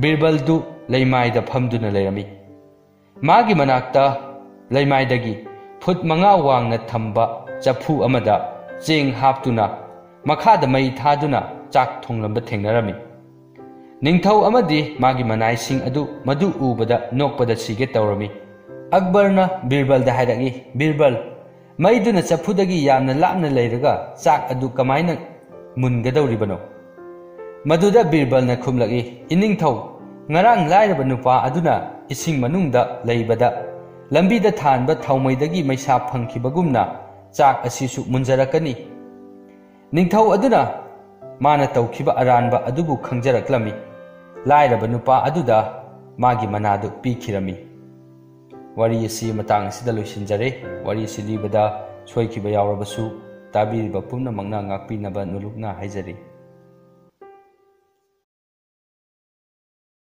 ꯕꯤꯔꯕꯜꯗꯨ ꯂꯩꯃꯥꯏꯗ ꯐꯝꯗꯨꯅ ꯂꯩꯔꯝꯃꯤ꯫ ꯃꯥꯒꯤ ꯃꯅꯥꯛꯇ ꯂꯩꯃꯥꯏꯗꯒꯤ ꯐꯨꯠ ꯃꯉꯥ ꯋꯥꯡꯅ ꯊꯝꯕ ꯆꯐꯨ ꯑꯃꯗ ꯆꯦꯡ ꯍꯥꯞꯇꯨꯅ ꯃꯈꯥꯗ ꯃꯩ ꯊꯥꯗꯨꯅ ꯆꯥꯛ ꯊꯣꯡꯂꯝꯕ ꯊꯦꯡꯅꯔꯝꯃꯤ꯫ ꯅꯤꯡꯊꯧ ꯑꯃꯗꯤ ꯃꯥꯒꯤ ꯃꯅꯥꯏꯁꯤꯡ ꯑꯗꯨ ꯃꯗꯨ ꯎꯕꯗ ꯅꯣꯛꯄꯗ ꯁꯤꯒꯦ ꯇꯧꯔꯝꯃꯤ꯫ ꯑꯛꯕꯔꯅ ꯕꯤꯔꯕꯜꯗ ꯍꯥꯏꯔꯛꯏ, "ꯕꯤꯔꯕꯜ, ꯃꯩꯗꯨꯅ ꯆꯐꯨꯗꯒꯤ ꯌꯥꯝꯅ ꯂꯥꯞꯅ ꯂꯩꯔꯒ ꯆꯥꯛ ꯑꯗꯨ ꯀꯃꯥꯏꯅ ꯃꯨꯟꯒꯗꯧꯔꯤꯕꯅꯣ?" ꯃꯗꯨꯗ ꯕꯤꯔꯕꯜꯅ ꯈꯨꯝꯂꯛꯏ, "ꯏꯅꯤꯡꯊꯧ, ꯉꯔꯥꯡ ꯂꯥꯏꯔꯕ ꯅꯨꯄꯥ ꯑꯗꯨꯅ ꯏꯁꯤꯡ ꯃꯅꯨꯡꯗ ꯂꯩꯕꯗ ꯂꯝꯕꯤꯗ ꯊꯥꯟꯕ ꯊꯥꯎꯃꯩꯗꯒꯤ ꯃꯩꯁꯥ ꯐꯪꯈꯤꯕꯒꯨꯝꯅ ꯆꯥꯛ ꯑꯁꯤꯁꯨ ꯃꯨꯟꯖꯔꯛꯀꯅꯤ꯫" ꯅꯤꯡꯊꯧ ꯑꯗꯨꯅ ꯃꯥꯅ ꯇꯧꯈꯤꯕ ꯑꯔꯥꯟꯕ ꯑꯗꯨꯕꯨ ꯈꯪꯖꯔꯛꯂꯝꯃꯤ꯫ ꯂꯥꯏꯔꯕ ꯅꯨꯄꯥ ꯑꯗꯨꯗ ꯃꯥꯒꯤ ꯃꯅꯥꯗꯨ ꯄꯤꯈꯤꯔꯝꯃꯤ꯫ ꯋꯥꯔꯤ ꯑꯁꯤ ꯃꯇꯥꯡ ꯑꯁꯤꯗ ꯂꯣꯏꯁꯤꯟꯖꯔꯦ꯫ ꯋꯥꯔꯤ ꯑꯁꯤ ꯂꯤꯕꯗ ꯁꯣꯏꯈꯤꯕ ꯌꯥꯎꯔꯕꯁꯨ ꯇꯥꯕꯤꯔꯤꯕ ꯄꯨꯝꯅꯃꯛꯅ ꯉꯥꯛꯄꯤꯅꯕ ꯅꯣꯂꯨꯛꯅ ꯍꯥꯏꯖꯔꯤ꯫